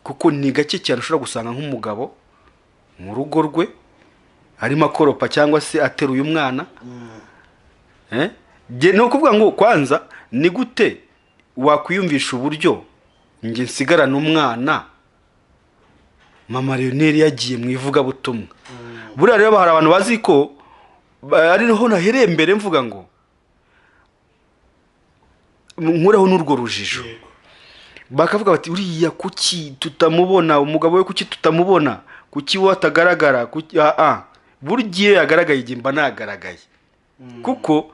Speaker 1: kuko ni gake cyane ushobora gusanga nk'umugabo mu rugo rwe arimo akoropa cyangwa se ateruye umwana. Ni ukuvuga ngo kwanza ni gute wakwiyumvisha uburyo njye nsigarana umwana, mama Leonel yagiye mu ivugabutumwa? Buriya rero hari abantu bazi ko ariho nahereye mbere mvuga ngo nkureho n'urwo rujijo. Bakavuga bati: "Uriya kuki tutamubona? Umugabo we kuki tutamubona? Kuki we atagaragara?" Kuki? Ah, ah. Burya iyo yagaragaye, igihe mba nagaragaye, kuko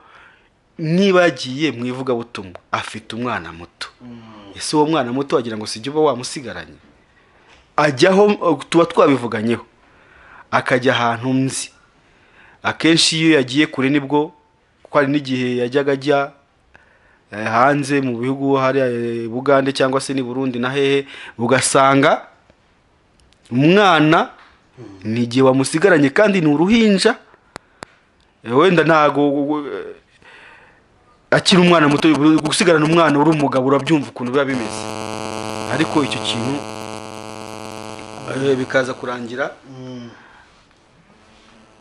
Speaker 1: niba yagiye mu ivugabutumwa afite umwana muto, ese uwo mwana muto wagira ngo sijya uba wamusigaranye? Ajyaho tuba twabivuganyeho, akajya ahantu nzi. Akenshi iyo yagiye kure nibwo, kuko hari n'igihe yajyaga ajya hanze mu bihugu, hariya Bugande cyangwa se ni Burundi na hehe, ugasanga umwana ni igihe wamusigaranye kandi ni uruhinja. Wenda ntago akiri umwana muto. Gusigarana umwana uri umugabo, urabyumva ukuntu biba bimeze. Ariko icyo kintu bikaza kurangira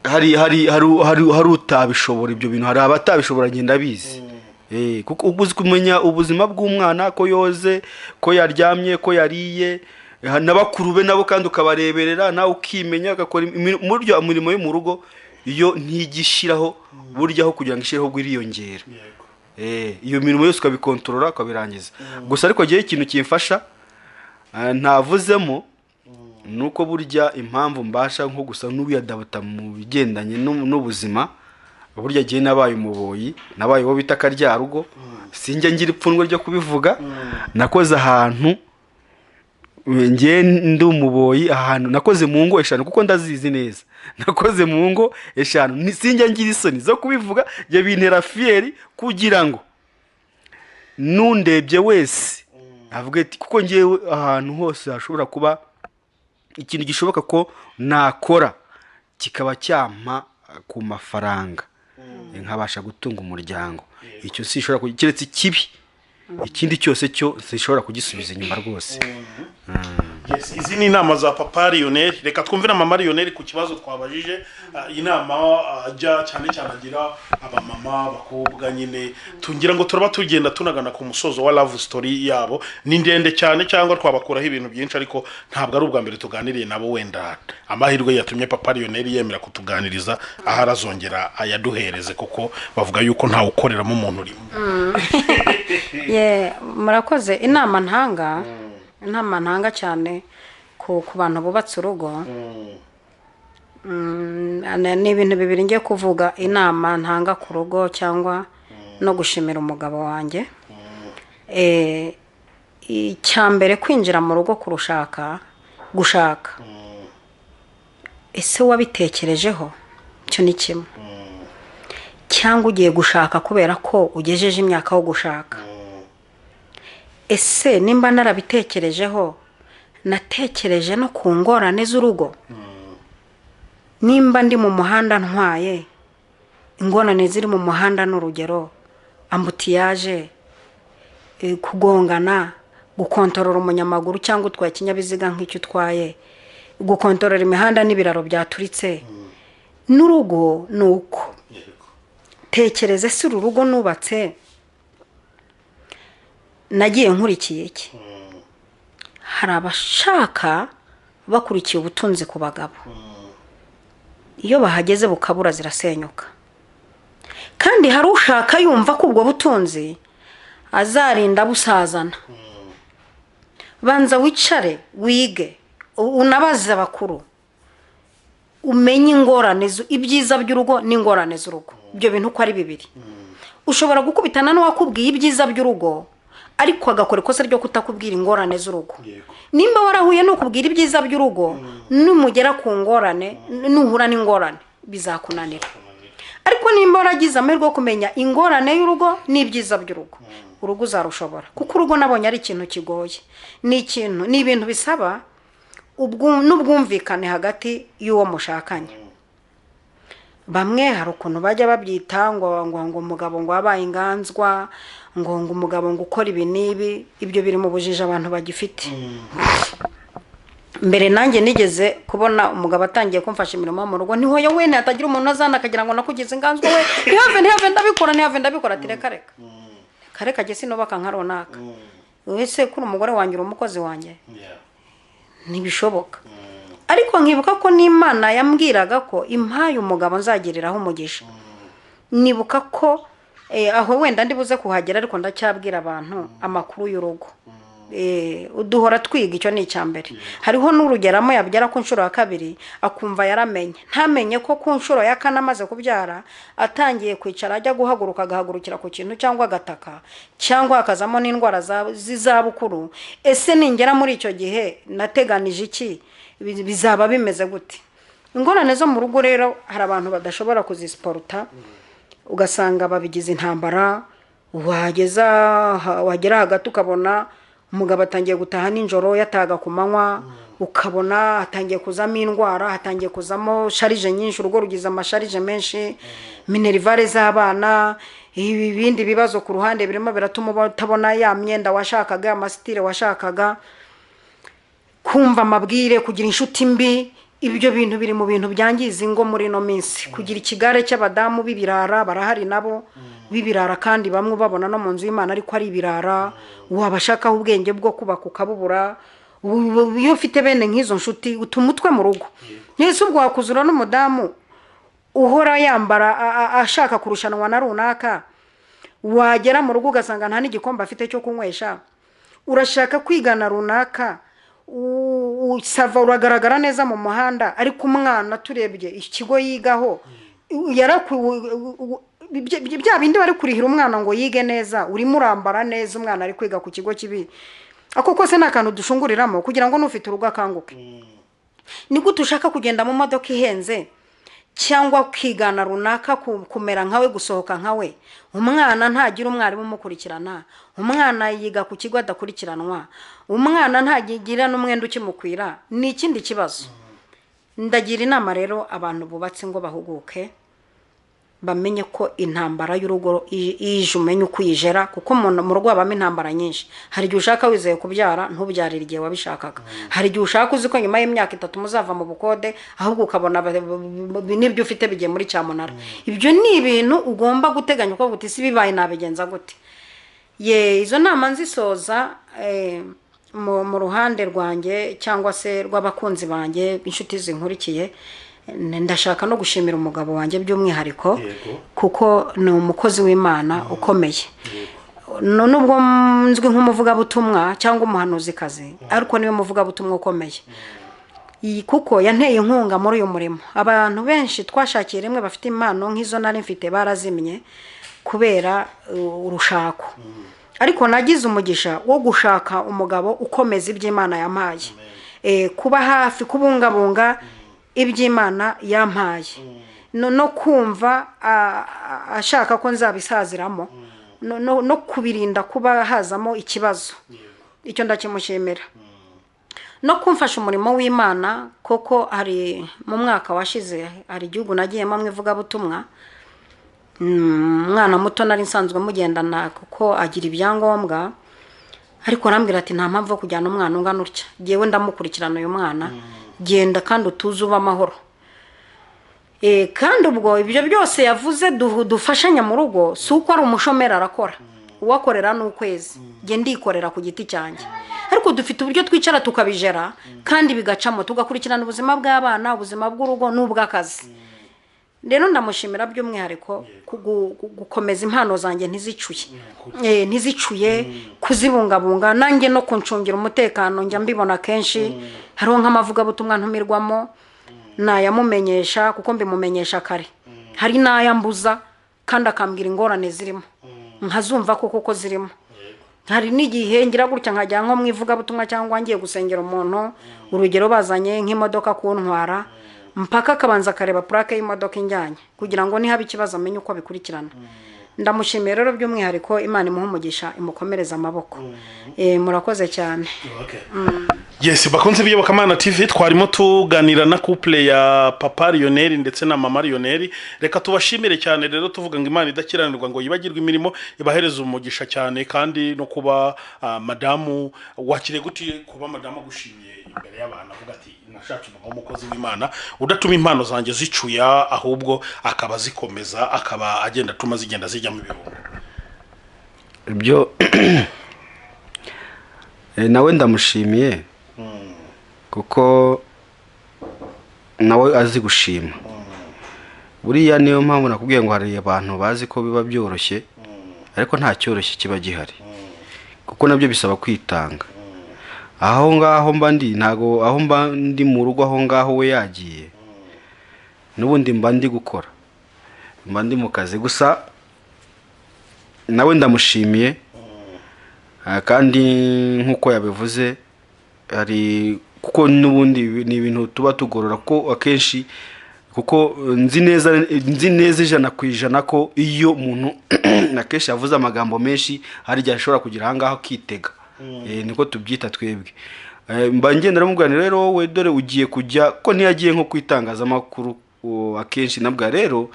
Speaker 1: hari utabishobora ibyo bintu, hari abatabishobora, ngenda abizi. Kuko uba uzi kumenya ubuzima bw'umwana, ko yoze, ko yaryamye, ko yariye, na bakuru be nabo kandi ukabareberera, nawe ukimenya ugakora burya imirimo yo mu rugo iyo ntigishiraho, burya aho kugira ngo ishireho ubwo iriyongera. Iyo mirimo yose ukabikontorora, ukabirangiza gusa. Ariko ngewe ikintu kimfasha ntavuzemo ni uko burya impamvu mbasha nko gusa n'uwiyadabuta mu bigendanye n'ubuzima, burya gihe nabaye umuboyi, nabaye uwo bita akaryarugo, sinjya ngira ipfunwe ryo kubivuga. Nakoze ahantu, njye ndi umuboyi, ahantu nakoze mu ngo 5, kuko ndazizi neza. Nakoze mu ngo 5, sinjya ngira isoni zo kubivuga. Njye bintera fierté kugira ngo nundebye wese avuge ati, kuko ngewe ahantu hose hashobora kuba ikintu gishoboka ko nakora kikaba cyampa ku mafaranga nkabasha gutunga umuryango, icyo sinshobora keretse ikibi, ikindi cyose cyo sinshobora kugisubiza inyuma rwose.
Speaker 3: Yes, izi ni inama za papa Lionel. Reka twumve na mama Lionel ku kibazo twabajije. Inama ajya cyane cyane agira abamama, abakobwa nyine. Tungira ngo turaba tugenda tunagana ku musozo wa love story yabo. Ni ndende cyane cyangwa twabakuraho ibintu byinshi, ariko ntabwo ari ubwa mbere tuganiriye nabo. Wenda amahirwe yatumye papa Lionel yemera kutuganiriza, aho arazongera ayaduhereze, kuko bavuga yuko ntawe ukoreramo umuntu urimo.
Speaker 2: Ye, murakoze. Inama ntanga cyane ku bantu bubatse urugo, ni ibintu bibiri ngiye kuvuga. Inama ntanga ku rugo cyangwa no gushimira umugabo wanjye. Icya mbere, kwinjira mu rugo, kurushaka, gushaka, ese wabitekerejeho? Icyo ni kimwe. Cyangwa ugiye gushaka kubera ko ugejeje imyaka yo gushaka? Ese nimba narabitekerejeho, natekereje no ku ngorane z'urugo? Nimba ndi mu muhanda ntwaye, ingorane ziri mu muhanda ni urugero embouteillage, kugongana, gukontorora umunyamaguru cyangwa utwaye ikinyabiziga nk'icyo utwaye, gukontorora imihanda n'ibiraro byaturitse. N'urugo ni uko. Tekereza: ese uru rugo nubatse nagiye nkurikiye iki? Hari abashaka bakurikiye ubutunzi ku bagabo, iyo bahageze bukabura zirasenyuka. Kandi hari ushaka yumva ko ubwo butunzi azarinda busazana. Banza wicare wige, unabaze abakuru, umenye ingorane, ibyiza by'urugo n'ingorane z'urugo. Ibyo bintu uko ari bibiri, ushobora gukubitana n'uwakubwiye ibyiza by'urugo. Ariko agakora ikosa ryo kutakubwira ingorane z'urugo.
Speaker 3: Yego.
Speaker 2: Nimba warahuye n'ukubwira ibyiza by'urugo, numugera ku ngorane, nuhura n'ingorane bizakunanira. Ariko nimba waragize amahirwe yo kumenya ingorane y'urugo n'ibyiza by'urugo, urugo uzarushobora, kuko urugo nabonye ari ikintu kigoye. Ni ikintu, ni ibintu bisaba n'ubwumvikane hagati y'uwo mushakanye. Bamwe hari ukuntu bajya babyita ngo umugabo ngo wabaye inganzwa, ngo umugabo ngo ukora ibi n'ibi. Ibyo biri mu bujiji abantu bagifite. Mbere nanjye nigeze kubona umugabo atangiye kumfasha imirimo yo mu rugo, ntihoya we, hatagira umuntu azana akagira ngo nakugize inganzwa we, ntihave, ntihave, ndabikora, ntihave, ndabikora. Ati reka, reka, reka, reka, jye sinubaka nka runaka. Wese kuri umugore wanjye, uri umukozi wanjye?
Speaker 3: Yeah.
Speaker 2: Ntibishoboka. Ariko nkibuka ko n'Imana yambwiraga ko impaye umugabo nzagiriraho umugisha. Nibuka ko aho wenda ndibuze kuhagera, ariko ndacyabwira abantu amakuru y'urugo. Duhora twiga, icyo ni icya mbere. Hariho n'urugeramo yabyara ku nshuro ya kabiri akumva yaramenye, ntamenye ko ku nshuro ya kane amaze kubyara atangiye kwicara, ajya guhaguruka agahagurukira ku kintu cyangwa agataka, cyangwa hakazamo n'indwara z'izabukuru. Ese ningera muri icyo gihe nateganije iki? Bizaba bimeze gute? Ingorane zo mu rugo rero hari abantu badashobora kuzisiporuta, ugasanga babigize intambara. Wageza wagera hagati ukabona umugabo atangiye gutaha nijoro, yatahaga ku manywa, ukabona hatangiye kuzamo indwara, hatangiye kuzamo charges nyinshi, urugo rugize ama charges menshi, minerval z'abana, ibi bindi bibazo ku ruhande birimo biratuma utabona ya myenda washakaga, ya ma style washakaga, kumva amabwire, kugira inshuti mbi. Ibyo bintu biri mu bintu byangiza ingo muri ino minsi. Kugira ikigare cy'abadamu b'ibirara, barahari nabo b'ibirara, kandi bamwe ubabona no mu nzu y'Imana ariko ari ibirara, wabashakaho ubwenge bwo kubaka ukabubura. Iyo ufite bene nk'izo nshuti uta umutwe mu rugo. Ntese ubwo wakuzura n'umudamu uhora yambara ashaka kurushanwa na runaka, wagera mu rugo ugasanga nta n'igikombe afite cyo kunywesha? Urashaka kwigana runaka, usava uragaragara neza mu muhanda, ariko umwana turebye ikigo yigaho bya bindi bari kurihira umwana ngo yige neza, urimo urambara neza, umwana ari kwiga ku kigo kibi. Ako kose ni akantu dushunguriramo kugira ngo n'ufite urugo akanguke. Ni gute ushaka kugenda mu modoka ihenze cyangwa ukigana runaka, kumera nkawe, gusohoka nkawe, umwana ntagira umwarimu umukurikirana, umwana yiga ku kigo adakurikiranwa, umwana ntagira n'umwenda ukimukwira? Ni ikindi kibazo. Ndagira inama rero abantu bubatse ngo bahuguke, bamenye ko intambara y'urugo ije umenye uko uyijera, kuko mu rugo habamo intambara nyinshi. Hari igihe ushaka wizeye kubyara, ntubyarire igihe wabishakaga. Hari igihe ushaka uzi ko nyuma y'imyaka 3 muzava mu bukode, ahubwo ukabona n'ibyo ufite bigiye muri cyamunara. Ibyo ni ibintu ugomba guteganya uko uti: "Si bibaye nabigenza gute?" Ye, izo nama nzisoza mu ruhande rwanjye cyangwa se rw'abakunzi banjye, inshuti zinkurikiye, ndashaka no gushimira umugabo wanjye by'umwihariko, kuko ni umukozi w'Imana ukomeye. Nubwo nzwi nk'umuvugabutumwa cyangwa umuhanuzikazi, ariko niwe muvugabutumwa ukomeye. Iyi kuko yanteye inkunga muri uyu murimo. Abantu benshi twashakiye rimwe bafite impano nk'izo nari mfite barazimye kubera urushako, ariko nagize umugisha wo gushaka umugabo ukomeza iby'Imana yampaye, kuba hafi kubungabunga iby'Imana yampaye, no kumva ashaka ko nzabisaziramo, no kubirinda kuba hazamo ikibazo. Icyo ndakimushimira, no kumfasha umurimo w'Imana. Koko hari mu mwaka washize hari igihugu nagiyemo mu ivugabutumwa. Umwana muto nari nsanzwe mugendana kuko agira ibyangombwa, ariko arambwira ati: "Nta mpamvu yo kujyana umwana ungana utya, ngewe ndamukurikirana uyu mwana, genda kandi utuze ube amahoro." Kandi ubwo ibyo byose yavuze dufashanya mu rugo, si uko ari umushomeri, arakora, uwakorera ni ukwezi, njye ndikorera ku giti cyanjye, ariko dufite uburyo twicara tukabijera kandi bigacamo, tugakurikirana ubuzima bw'abana, ubuzima bw'urugo n'ubw'akazi. Rero ndamushimira by'umwihariko gukomeza impano zanjye ntizicuye, ntizicuye, kuzibungabunga nanjye no kuncungira umutekano. Njya mbibona kenshi, hariho nk'amavugabutumwa ntumirwamo nayamumenyesha, kuko mbimumenyesha kare. Hari n'ayambuza kandi akambwira ingorane zirimo, nkazumva ko koko zirimo. Hari n'igihe ngira gutya nkajya nko mu ivugabutumwa cyangwa ngiye gusengera umuntu, urugero bazanye nk'imodoka kuntwara, mpaka akabanza akareba plaque y'imodoka injyanye kugira ngo nihaba ikibazo amenye uko abikurikirana. Ndamushimiye rero by'umwihariko, Imana imuhe umugisha, imukomereze amaboko. Murakoze cyane.
Speaker 3: Yes, bakunze b'Iyobokamana TV, twarimo tuganira na couple ya papa Lionel ndetse na mama Lionel. Reka tubashimire cyane rero, tuvuga ngo Imana idakiranirwa ngo yibagirwe imirimo ibahereza umugisha cyane. Kandi no kuba madamu wakiriye gute, kuba madamu agushimiye imbere y'abantu avuga ati: "Nashatse umugabo w'umukozi w'Imana udatuma impano zanjye zicuya, ahubwo akaba azikomeza, akaba agenda atuma zigenda zijyamo ibirungo"?
Speaker 1: Ibyo nawe ndamushimiye kuko nawe azi gushima. Buriya niyo mpamvu nakubwiye ngo hari abantu bazi ko biba byoroshye, ariko nta cyoroshye kiba gihari, kuko nabyo bisaba kwitanga. Aho ngaho mba ndi, ntago aho mba ndi mu rugo, aho ngaho we yagiye, n'ubundi mba ndi gukora, mba ndi mu kazi. Gusa nawe ndamushimiye. Kandi nk'uko yabivuze, hari kuko n'ubundi ni ibintu tuba tugorora, ko akenshi kuko nzi neza 100% ko iyo umuntu akenshi yavuze amagambo menshi, hari igihe ashobora kugira ahangaha akitega. Niko tubyita twebwe. Mba ngenda namubwira nti: "Rero wowe dore ugiye kujya ko ntiyagiye nko ku itangazamakuru." Akenshi nabwo rero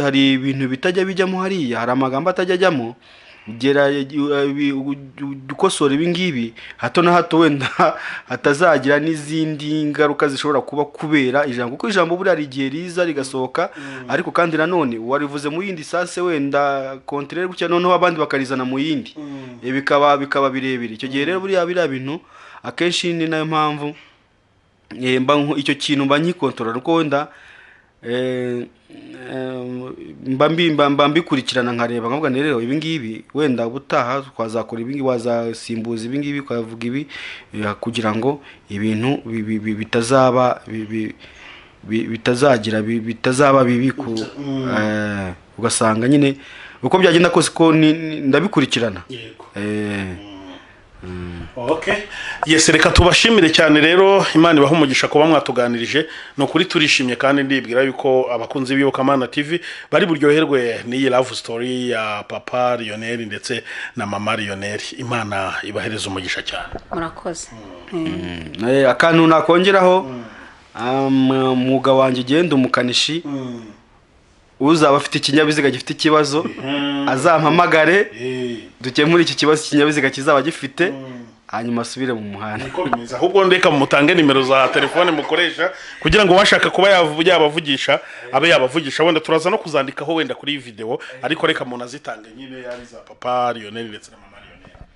Speaker 1: hari ibintu bitajya bijyamo hariya, hari amagambo atajya ajyamo. Gera ukosora ibi ngibi, hato na hato wenda hatazagira n'izindi ngaruka zishobora kuba kubera ijambo, kuko ijambo buriya hari igihe riza rigasohoka, ariko kandi nanone warivuze mu yindi sens wenda contraire gutya, noneho abandi bakarizana mu yindi. Bikaba birebire. Icyo gihe rero buriya biriya bintu akenshi ni nayo mpamvu mba icyo kintu mba nkikontorora, kuko wenda mba mbikurikirana, nkareba nkavuga nti: "Rero ibi ngibi wenda ubutaha twazakora ibi ngibi, wazasimbuza ibi ngibi ukavuga ibi," kugira ngo ibintu bitazaba bitazagira bitazabi bitazaba bibi ku ugasanga nyine uko byagenda kose ko ndabikurikirana.
Speaker 3: Okay. Yes, reka tubashimire cyane rero, Imana ibahe umugisha kuba mwatuganirije. Ni ukuri turishimye, kandi ndibwira yuko abakunzi b'Iyobokamana TV bari buryoherwe n'iyi love story ya papa Lionel ndetse na mama Lionel. Imana ibahereze umugisha cyane.
Speaker 2: Murakoze.
Speaker 1: Akantu nakongeraho, umwuga wanjye ugenda umukanishi, uzaba afite ikinyabiziga gifite ikibazo azampamagare, dukemure iki kibazo ikinyabiziga kizaba gifite, hanyuma asubire mu muhanda.
Speaker 3: Niko bimeze. Ahubwo reka mutange nimero za telefone mukoresha kugira ngo uwashaka kuba yabavugisha abe yabavugisha. Wenda turaza no kuzandikaho wenda kuri iyi video, ariko reka umuntu azitange nyine, ari za papa Lionel ndetse na mama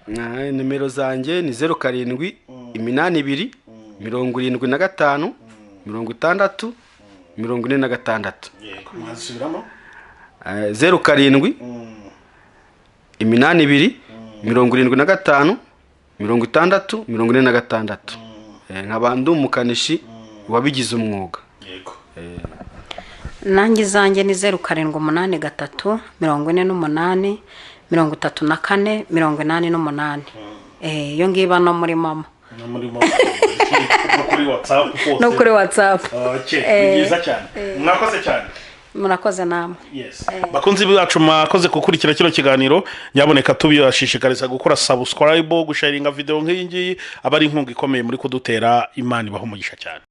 Speaker 3: Lionel.
Speaker 1: Nimero zanjye ni 0782 75 60 46.
Speaker 3: Yego, mwazisubiramo.
Speaker 1: 0782 75 60 46. Nkaba ndi umukanishi wabigize umwuga.
Speaker 3: Yego.
Speaker 2: Nanjye izanjye ni 0783 48 34 88. Iyo ngiyo iba no muri MoMo.
Speaker 3: No muri MoMo, no kuri WhatsApp hose.
Speaker 2: No kuri WhatsApp.
Speaker 3: Okay, ni byiza cyane, mwakoze cyane.
Speaker 2: Murakoze namwe.
Speaker 3: Yes. Bakunzi bacu, mwakoze gukurikira kino kiganiro. Nyaboneka tubibashishikariza gukora subscribe, gusharinga video nk'iyi ngiyi, aba ari inkunga ikomeye muri kudutera. Imana ibaha umugisha cyane.